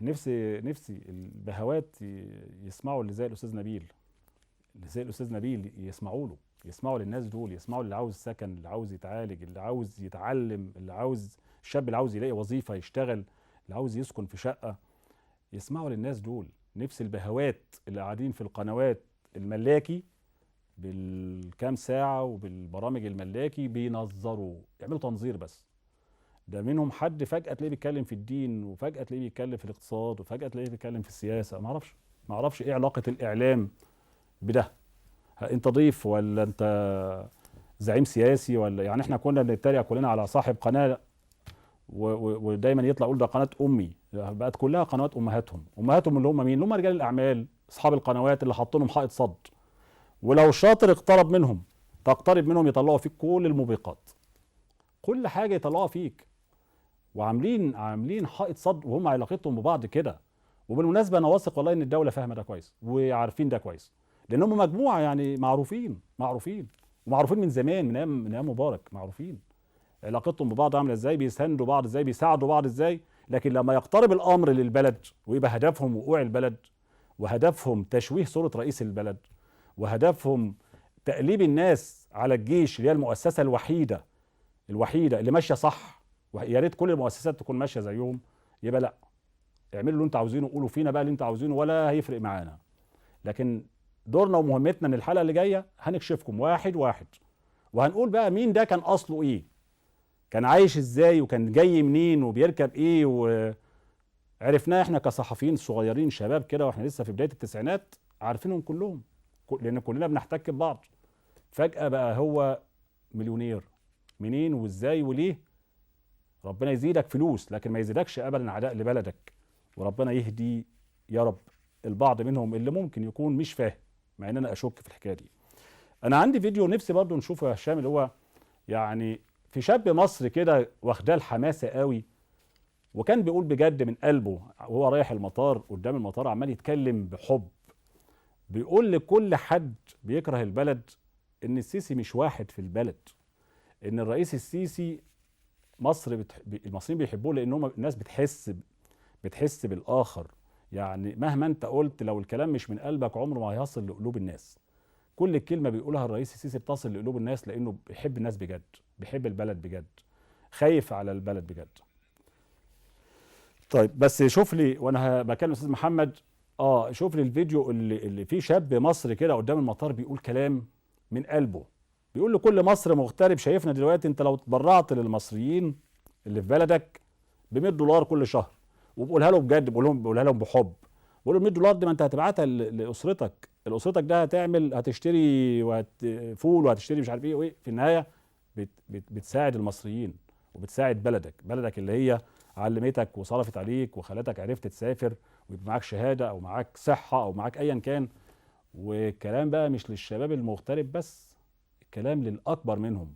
نفسي البهوات يسمعوا اللي زي الاستاذ نبيل، اللي زي الاستاذ نبيل يسمعوا له، يسمعوا للناس دول، يسمعوا اللي عاوز سكن، اللي عاوز يتعالج، اللي عاوز يتعلم، اللي عاوز الشاب اللي عاوز يلاقي وظيفة يشتغل، اللي عاوز يسكن في شقه، يسمعوا للناس دول. نفس البهوات اللي قاعدين في القنوات الملاكي بالكام ساعة وبالبرامج الملاكي بينظروا، يعملوا تنظير بس. ده منهم حد فجأة تلاقيه بيتكلم في الدين، وفجأة تلاقيه بيتكلم في الاقتصاد، وفجأة تلاقيه بيتكلم في السياسة. ما اعرفش ايه علاقة الإعلام بده. انت ضيف ولا انت زعيم سياسي ولا يعني؟ احنا كنا بنتريق كلنا على صاحب قناة ودايما يطلع يقول ده قناة أمي، بقت كلها قنوات أمهاتهم. أمهاتهم اللي هم مين؟ اللي هم رجال الأعمال، أصحاب القنوات اللي حاطينهم حائط صد، ولو شاطر اقترب منهم، تقترب منهم يطلعوا فيك كل الموبقات، كل حاجة يطلعوها فيك، وعاملين حائط صد، وهم علاقتهم ببعض كده. وبالمناسبة أنا واثق والله إن الدولة فاهمة ده كويس وعارفين ده كويس، لأن هم مجموعة يعني معروفين ومعروفين من زمان، من أيام مبارك، معروفين علاقتهم ببعض عاملة إزاي، بيساندوا بعض إزاي، بيساعدوا بعض إزاي. لكن لما يقترب الأمر للبلد ويبقى هدفهم وقوع البلد، وهدفهم تشويه صورة رئيس البلد، وهدفهم تقليب الناس على الجيش اللي هي المؤسسة الوحيدة اللي ماشية صح، ويا ريت كل المؤسسات تكون ماشية زيهم، يبقى لا، اعملوا اللي انتوا عاوزينه، قولوا فينا بقى اللي انتوا عاوزينه، ولا هيفرق معانا. لكن دورنا ومهمتنا ان الحلقة اللي جاية هنكشفكم واحد واحد، وهنقول بقى مين ده كان اصله ايه، كان عايش ازاي، وكان جاي منين، وبيركب ايه. وعرفناه احنا كصحفيين صغيرين شباب كده واحنا لسه في بداية التسعينات، عارفينهم كلهم لان كلنا بنحتك ببعض. فجأة بقى هو مليونير، منين وازاي وليه؟ ربنا يزيدك فلوس لكن ما يزيدكش ابدا عداء لبلدك، وربنا يهدي يا رب البعض منهم اللي ممكن يكون مش فاهم، مع ان انا اشك في الحكاية دي. انا عندي فيديو نفسي برضو نشوفه يا هشام، اللي هو يعني في شاب مصري كده واخداه الحماسة قوي، وكان بيقول بجد من قلبه وهو رايح المطار، قدام المطار عمال يتكلم بحب، بيقول لكل حد بيكره البلد ان السيسي مش واحد في البلد، ان الرئيس السيسي مصر المصريين بيحبوه لان هم الناس بتحس بالاخر. يعني مهما انت قلت لو الكلام مش من قلبك عمره ما هيصل لقلوب الناس. كل كلمة بيقولها الرئيس السيسي بتصل لقلوب الناس، لانه بيحب الناس بجد، بيحب البلد بجد، خايف على البلد بجد. طيب بس شوف لي وانا بكلم الاستاذ محمد، شوف لي الفيديو اللي فيه شاب مصري كده قدام المطار بيقول كلام من قلبه، بيقول لكل مصر مغترب شايفنا دلوقتي، انت لو اتبرعت للمصريين اللي في بلدك ب $100 كل شهر، وبقولها لهم بجد، بقولها لهم بحب، بقول لهم $100 دي ما انت هتبعتها لاسرتك، لاسرتك ده هتعمل، هتشتري فول وهتشتري مش عارف ايه وايه، في النهاية بتساعد المصريين وبتساعد بلدك، بلدك اللي هي علمتك وصرفت عليك وخلتك عرفت تسافر ويبقى معاك شهادة او معاك صحة او معاك ايا كان. والكلام بقى مش للشباب المغترب بس، الكلام للاكبر منهم،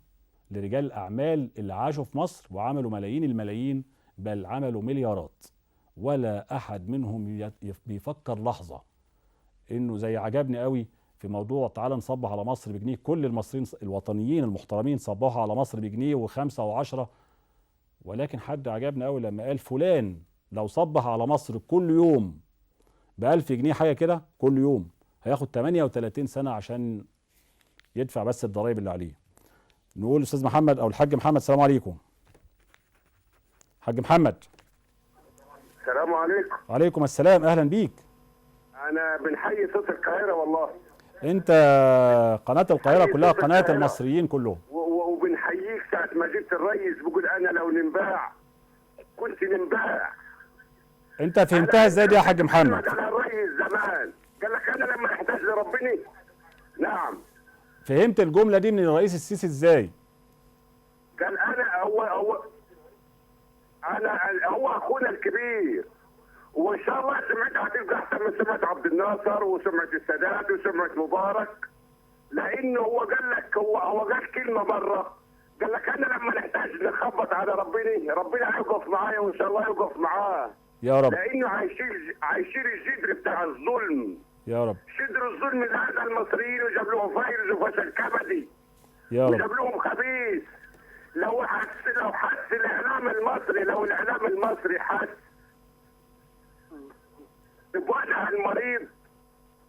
لرجال الاعمال اللي عاشوا في مصر وعملوا ملايين الملايين، بل عملوا مليارات، ولا احد منهم بيفكر لحظة انه زي عجبني قوي في موضوع تعالى نصبح على مصر بجنيه، كل المصريين الوطنيين المحترمين صبحوا على مصر بجنيه و5 و10، ولكن حد عجبني قوي لما قال فلان لو صبح على مصر كل يوم ب1000 جنيه حاجة كده كل يوم هياخد 38 سنة عشان يدفع بس الضرايب اللي عليه. نقول استاذ محمد او الحاج محمد، السلام عليكم. حاج محمد، السلام عليكم. وعليكم السلام، اهلا بيك. انا بنحيي صوت القاهرة والله. انت قناة القاهرة كلها، قناة المصريين كلهم. وبنحييك ساعة ما جبت الريس بيقول انا لو ننباع كنت ننباع. انت فهمتها ازاي دي يا حاج محمد؟ انا الريس زمان قال لك انا لما احتاج لربنا. نعم. فهمت الجملة دي من الرئيس السيسي ازاي؟ قال انا هو انا هو اخونا الكبير، وان شاء الله سمعته هتبقى احسن من سمعه عبد الناصر وسمعه السادات وسمعه مبارك، لانه هو قال لك هو قال كلمة مرة، قال لك انا لما نحتاج نخبط على ربنا، ربنا هيقف معايا وان شاء الله يقف معاه يا رب، لانه هيشيل الجدر بتاع الظلم يا رب، شدر الظلم اللي هذا المصريين وجاب لهم فيروس وفشل كبدي يا رب، وجاب لهم خبيث. لو حس الاعلام المصري، لو الاعلام المصري حس بوجع المريض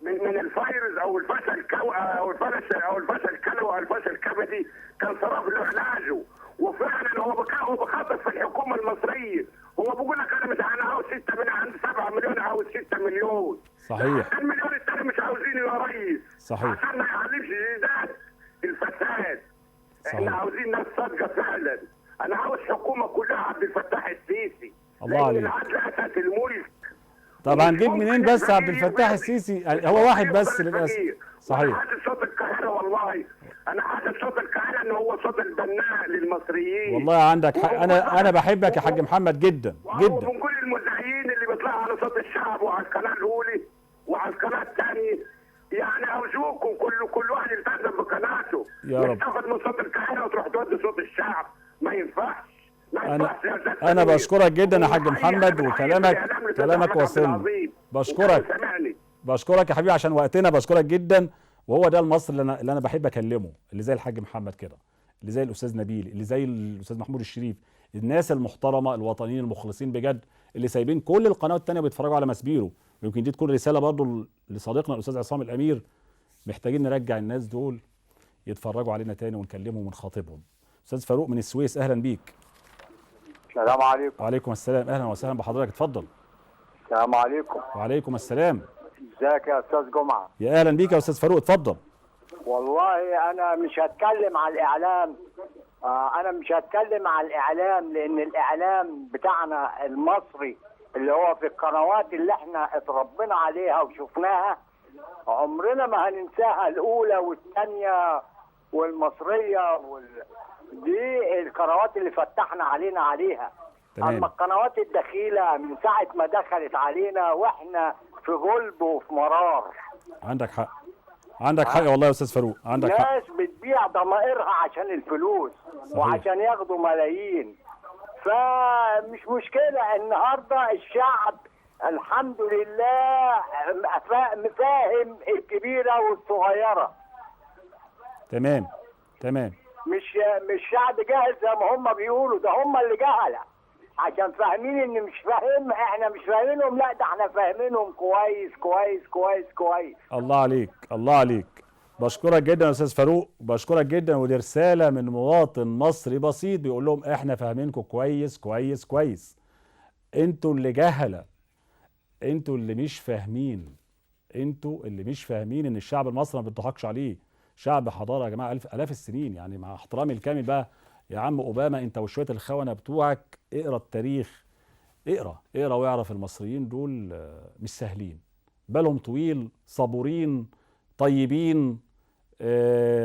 من الفيروس او الفشل او الفشل او الفشل كلوي او الفشل الكبدي كان صرف له علاجه. وفعلا هو بخاطب في الحكومة المصرية، هو بيقول لك انا مش انا عاوز 6 من عند 7 مليون، عاوز 6 مليون. صحيح. المليون الثاني مش عاوزينه يا ريس. صحيح. عشان ما يعلمش جداد الفساد. صحيح. احنا عاوزين ناس صادقة فعلا. انا عاوز حكومة كلها عبد الفتاح السيسي. الله عليك. العدل اساس الملك. طبعا نجيب منين بس عبد الفتاح السيسي؟ هو واحد بس للاسف. صحيح. انا حاسس صوت القاهرة، والله انا حاسس صوت القاهرة ان هو صوت البناء للمصريين. والله عندك حق. انا بحبك يا حاج محمد جدا جدا. ومن كل المذيعين اللي بيطلعوا على صوت الشعب وعلى القناة الاولى وعلى القناة الثانية، يعني ارجوكم كل واحد يلتزم بقناته. يا رب. تاخد من صوت القاهرة وتروح تودي صوت الشعب، ما ينفعش. أنا بشكرك جدا يا حاج محمد، وكلامك وصلني. بشكرك يا حبيبي عشان وقتنا، بشكرك جدا. وهو ده المصري اللي أنا بحب أكلمه، اللي زي الحاج محمد كده، اللي زي الأستاذ نبيل، اللي زي الأستاذ محمود الشريف، الناس المحترمة الوطنيين المخلصين بجد، اللي سايبين كل القنوات التانية وبيتفرجوا على ماسبيرو. ويمكن دي تكون رسالة برضو لصديقنا الأستاذ عصام الأمير، محتاجين نرجع الناس دول يتفرجوا علينا تاني ونكلمهم ونخاطبهم. أستاذ فاروق من السويس، أهلا بيك. السلام عليكم. وعليكم السلام، اهلا وسهلا بحضرتك، اتفضل. السلام عليكم. وعليكم السلام. ازيك يا استاذ جمعه؟ يا اهلا بيك يا استاذ فاروق، اتفضل. والله انا مش هتكلم على الاعلام، انا مش هتكلم على الاعلام، لان الاعلام بتاعنا المصري اللي هو في القنوات اللي احنا اتربينا عليها وشفناها عمرنا ما هننساها، الاولى والثانية والمصريه دي القنوات اللي فتحنا علينا عليها. تمام. اما القنوات الدخيله من ساعة ما دخلت علينا واحنا في غلب وفي مرار. عندك حق، عندك حق والله يا استاذ فاروق، عندك حق. ناس بتبيع ضمائرها عشان الفلوس. صحيح. وعشان ياخدوا ملايين، فمش مشكلة. النهارده الشعب الحمد لله فاهم الكبيرة والصغيرة. تمام تمام. مش شعب جاهل زي ما هم بيقولوا، ده هم اللي جهله، عشان فاهمين ان مش فاهم، احنا مش فاهمينهم، لا ده احنا فاهمينهم كويس كويس كويس كويس. الله عليك، الله عليك. بشكرك جدا يا استاذ فاروق، بشكرك جدا. ودي رسالة من مواطن مصري بسيط بيقول لهم احنا فاهمينكم كويس كويس كويس، انتوا اللي جهله، انتوا اللي مش فاهمين، انتوا اللي مش فاهمين ان الشعب المصري ما بيضحكش عليه. شعب حضارة يا جماعة، الاف السنين. يعني مع احترامي الكامل بقى يا عم اوباما، انت وشوية الخونة بتوعك، اقرا التاريخ، اقرا واعرف المصريين دول مش سهلين، بالهم طويل، صبورين، طيبين،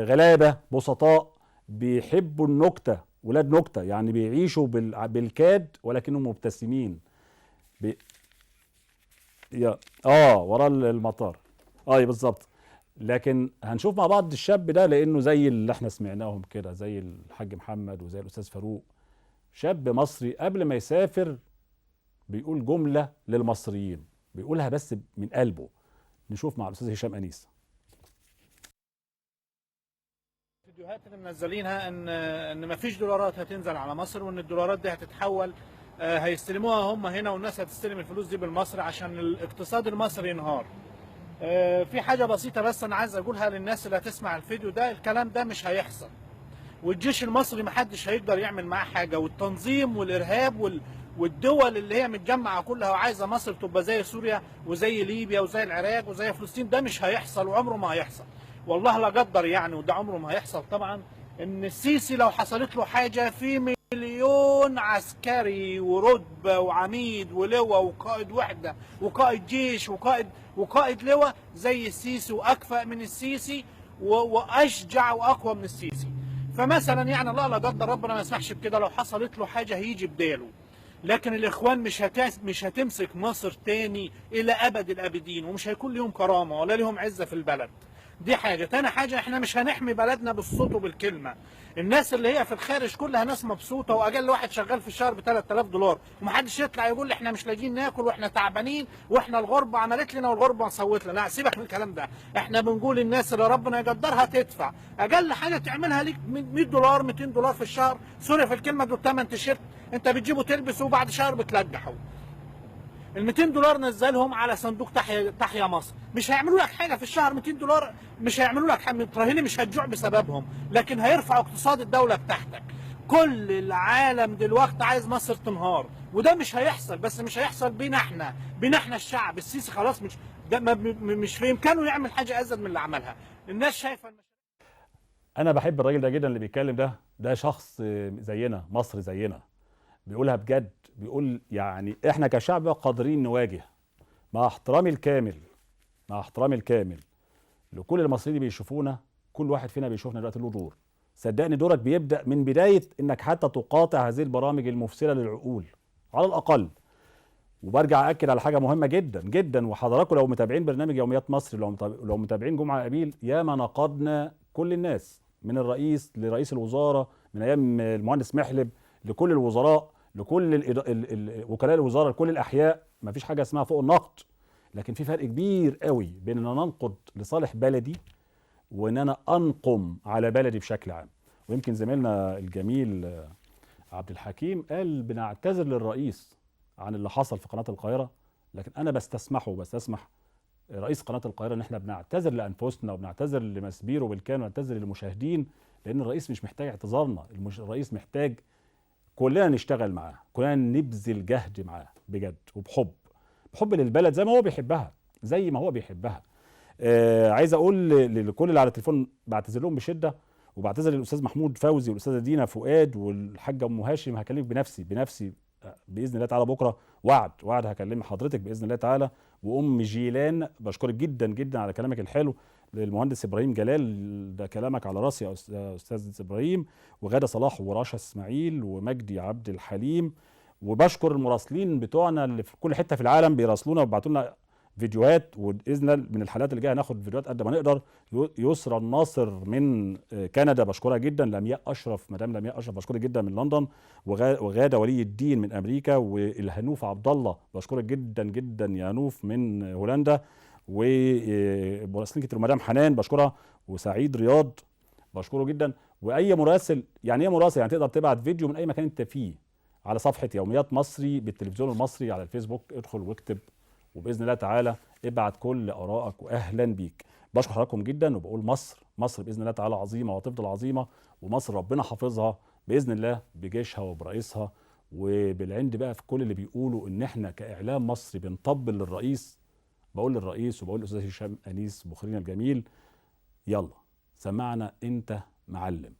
غلابة، بسطاء، بيحبوا النكتة، ولاد نكتة، يعني بيعيشوا بالكاد ولكنهم مبتسمين. ورا المطار، بالظبط. لكن هنشوف مع بعض الشاب ده، لانه زي اللي احنا سمعناهم كده، زي الحاج محمد وزي الاستاذ فاروق، شاب مصري قبل ما يسافر بيقول جملة للمصريين، بيقولها بس من قلبه. نشوف مع الاستاذ هشام انيس. الفيديوهات اللي منزلينها ان مفيش دولارات هتنزل على مصر، وان الدولارات دي هتتحول، هيستلموها هم هنا، والناس هتستلم الفلوس دي بالمصري عشان الاقتصاد المصري ينهار. في حاجة بسيطة بس أنا عايز أقولها للناس اللي هتسمع الفيديو ده، الكلام ده مش هيحصل، والجيش المصري محدش هيقدر يعمل معاه حاجة، والتنظيم والإرهاب والدول اللي هي متجمعة كلها وعايزة مصر تبقى زي سوريا وزي ليبيا وزي العراق وزي فلسطين، ده مش هيحصل وعمره ما هيحصل، والله لا قدر يعني، وده عمره ما هيحصل طبعا. إن السيسي لو حصلت له حاجة في مليون عسكري ورتبة وعميد ولواء وقائد وحدة وقائد جيش وقائد لواء زي السيسي، وأكفأ من السيسي وأشجع وأقوى من السيسي. فمثلا يعني الله لا قدر، ربنا ما يسمحش بكده، لو حصلت له حاجة هيجي بداله. لكن الإخوان مش هتمسك مصر تاني إلى أبد الآبدين، ومش هيكون لهم كرامة ولا لهم عزة في البلد. دي حاجة. تاني حاجة، احنا مش هنحمي بلدنا بالصوت وبالكلمه. الناس اللي هي في الخارج كلها ناس مبسوطة، واقل واحد شغال في الشهر ب 3000 دولار، ومحدش يطلع يقول احنا مش لاقيين ناكل واحنا تعبانين واحنا الغربة عملت لنا والغربة سوت لنا. لا، سيبك من الكلام ده. احنا بنقول الناس اللي ربنا يقدرها تدفع اقل حاجة تعملها ليك 100 دولار 200 دولار في الشهر، sorry في الكلمة، دول 8 تيشيرت انت بتجيبه تلبسه وبعد شهر بتلجحه. ال 200 دولار نزلهم على صندوق تحيا مصر، مش هيعملوا لك حاجة في الشهر. 200 دولار مش هيعملوا لك حاجة، تراهني مش هتجوع بسببهم، لكن هيرفعوا اقتصاد الدولة بتاعتك. كل العالم دلوقتي عايز مصر تنهار، وده مش هيحصل، بس مش هيحصل بينا احنا، بينا احنا الشعب. السيسي خلاص مش ده مش في امكانه يعمل حاجة ازيد من اللي عملها. الناس شايفه. انا بحب الراجل ده جدا اللي بيتكلم ده شخص زينا، مصر زينا، بيقولها بجد، بيقول يعني احنا كشعب قادرين نواجه، مع احترامي الكامل، مع احترامي الكامل لكل المصريين اللي بيشوفونا. كل واحد فينا بيشوفنا دلوقتي له دور. صدقني دورك بيبدأ من بداية انك حتى تقاطع هذه البرامج المفسدة للعقول على الأقل. وبرجع أكد على حاجة مهمة جدا جدا، وحضراتكم لو متابعين برنامج يوميات مصر، لو متابعين جمعة قبيل، ياما نقدنا كل الناس، من الرئيس لرئيس الوزارة، من أيام المهندس محلب، لكل الوزراء، لكل وكلاء الوزارة، لكل الاحياء. مفيش حاجة اسمها فوق النقد، لكن في فرق كبير قوي بين ان انا انقد لصالح بلدي وان انا انقم على بلدي بشكل عام. ويمكن زميلنا الجميل عبد الحكيم قال بنعتذر للرئيس عن اللي حصل في قناة القاهرة، لكن انا بستسمحه وبستسمح رئيس قناة القاهرة ان احنا بنعتذر لانفسنا وبنعتذر لمسبيرو بالكامل ونعتذر للمشاهدين، لان الرئيس مش محتاج اعتذارنا، الرئيس محتاج كلنا نشتغل معاه، كلنا نبذل جهد معاه بجد وبحب، بحب للبلد زي ما هو بيحبها، زي ما هو بيحبها. عايز اقول لكل اللي على التليفون بعتذر لهم بشده، وبعتذر للاستاذ محمود فوزي والاستاذه دينا فؤاد والحاجة ام هاشم. هكلمك بنفسي باذن الله تعالى بكره، وعد هكلم حضرتك باذن الله تعالى. وام جيلان بشكرك جدا جدا على كلامك الحلو. للمهندس ابراهيم جلال، ده كلامك على راسي يا استاذ ابراهيم. وغاده صلاح ورشا اسماعيل ومجدي عبد الحليم. وبشكر المراسلين بتوعنا اللي في كل حتة في العالم بيراسلونا وبيبعتوا لنا فيديوهات، وباذن الله من الحلقات اللي جاية هناخد فيديوهات قد ما نقدر. يسرا الناصر من كندا بشكرها جدا. لمياء اشرف، مدام لمياء اشرف بشكرك جدا من لندن. وغاده ولي الدين من امريكا. والهنوف عبد الله بشكرك جدا جدا يا هنوف من هولندا. ومراسلين كتير، ومدام حنان بشكرها، وسعيد رياض بشكره جدا. واي مراسل، يعني ايه مراسل؟ يعني تقدر تبعت فيديو من اي مكان انت فيه على صفحة يوميات مصري بالتلفزيون المصري على الفيسبوك، ادخل واكتب، وباذن الله تعالى ابعت كل ارائك، واهلا بيك. بشكر حضراتكم جدا، وبقول مصر، مصر باذن الله تعالى عظيمة وهتفضل عظيمة، ومصر ربنا حافظها باذن الله بجيشها وبرئيسها وبالعند بقى في كل اللي بيقولوا ان احنا كاعلام مصري بنطبل للرئيس. بقول للرئيس وبقول للاستاذ هشام انيس مخرجنا الجميل، يلا سمعنا انت معلم.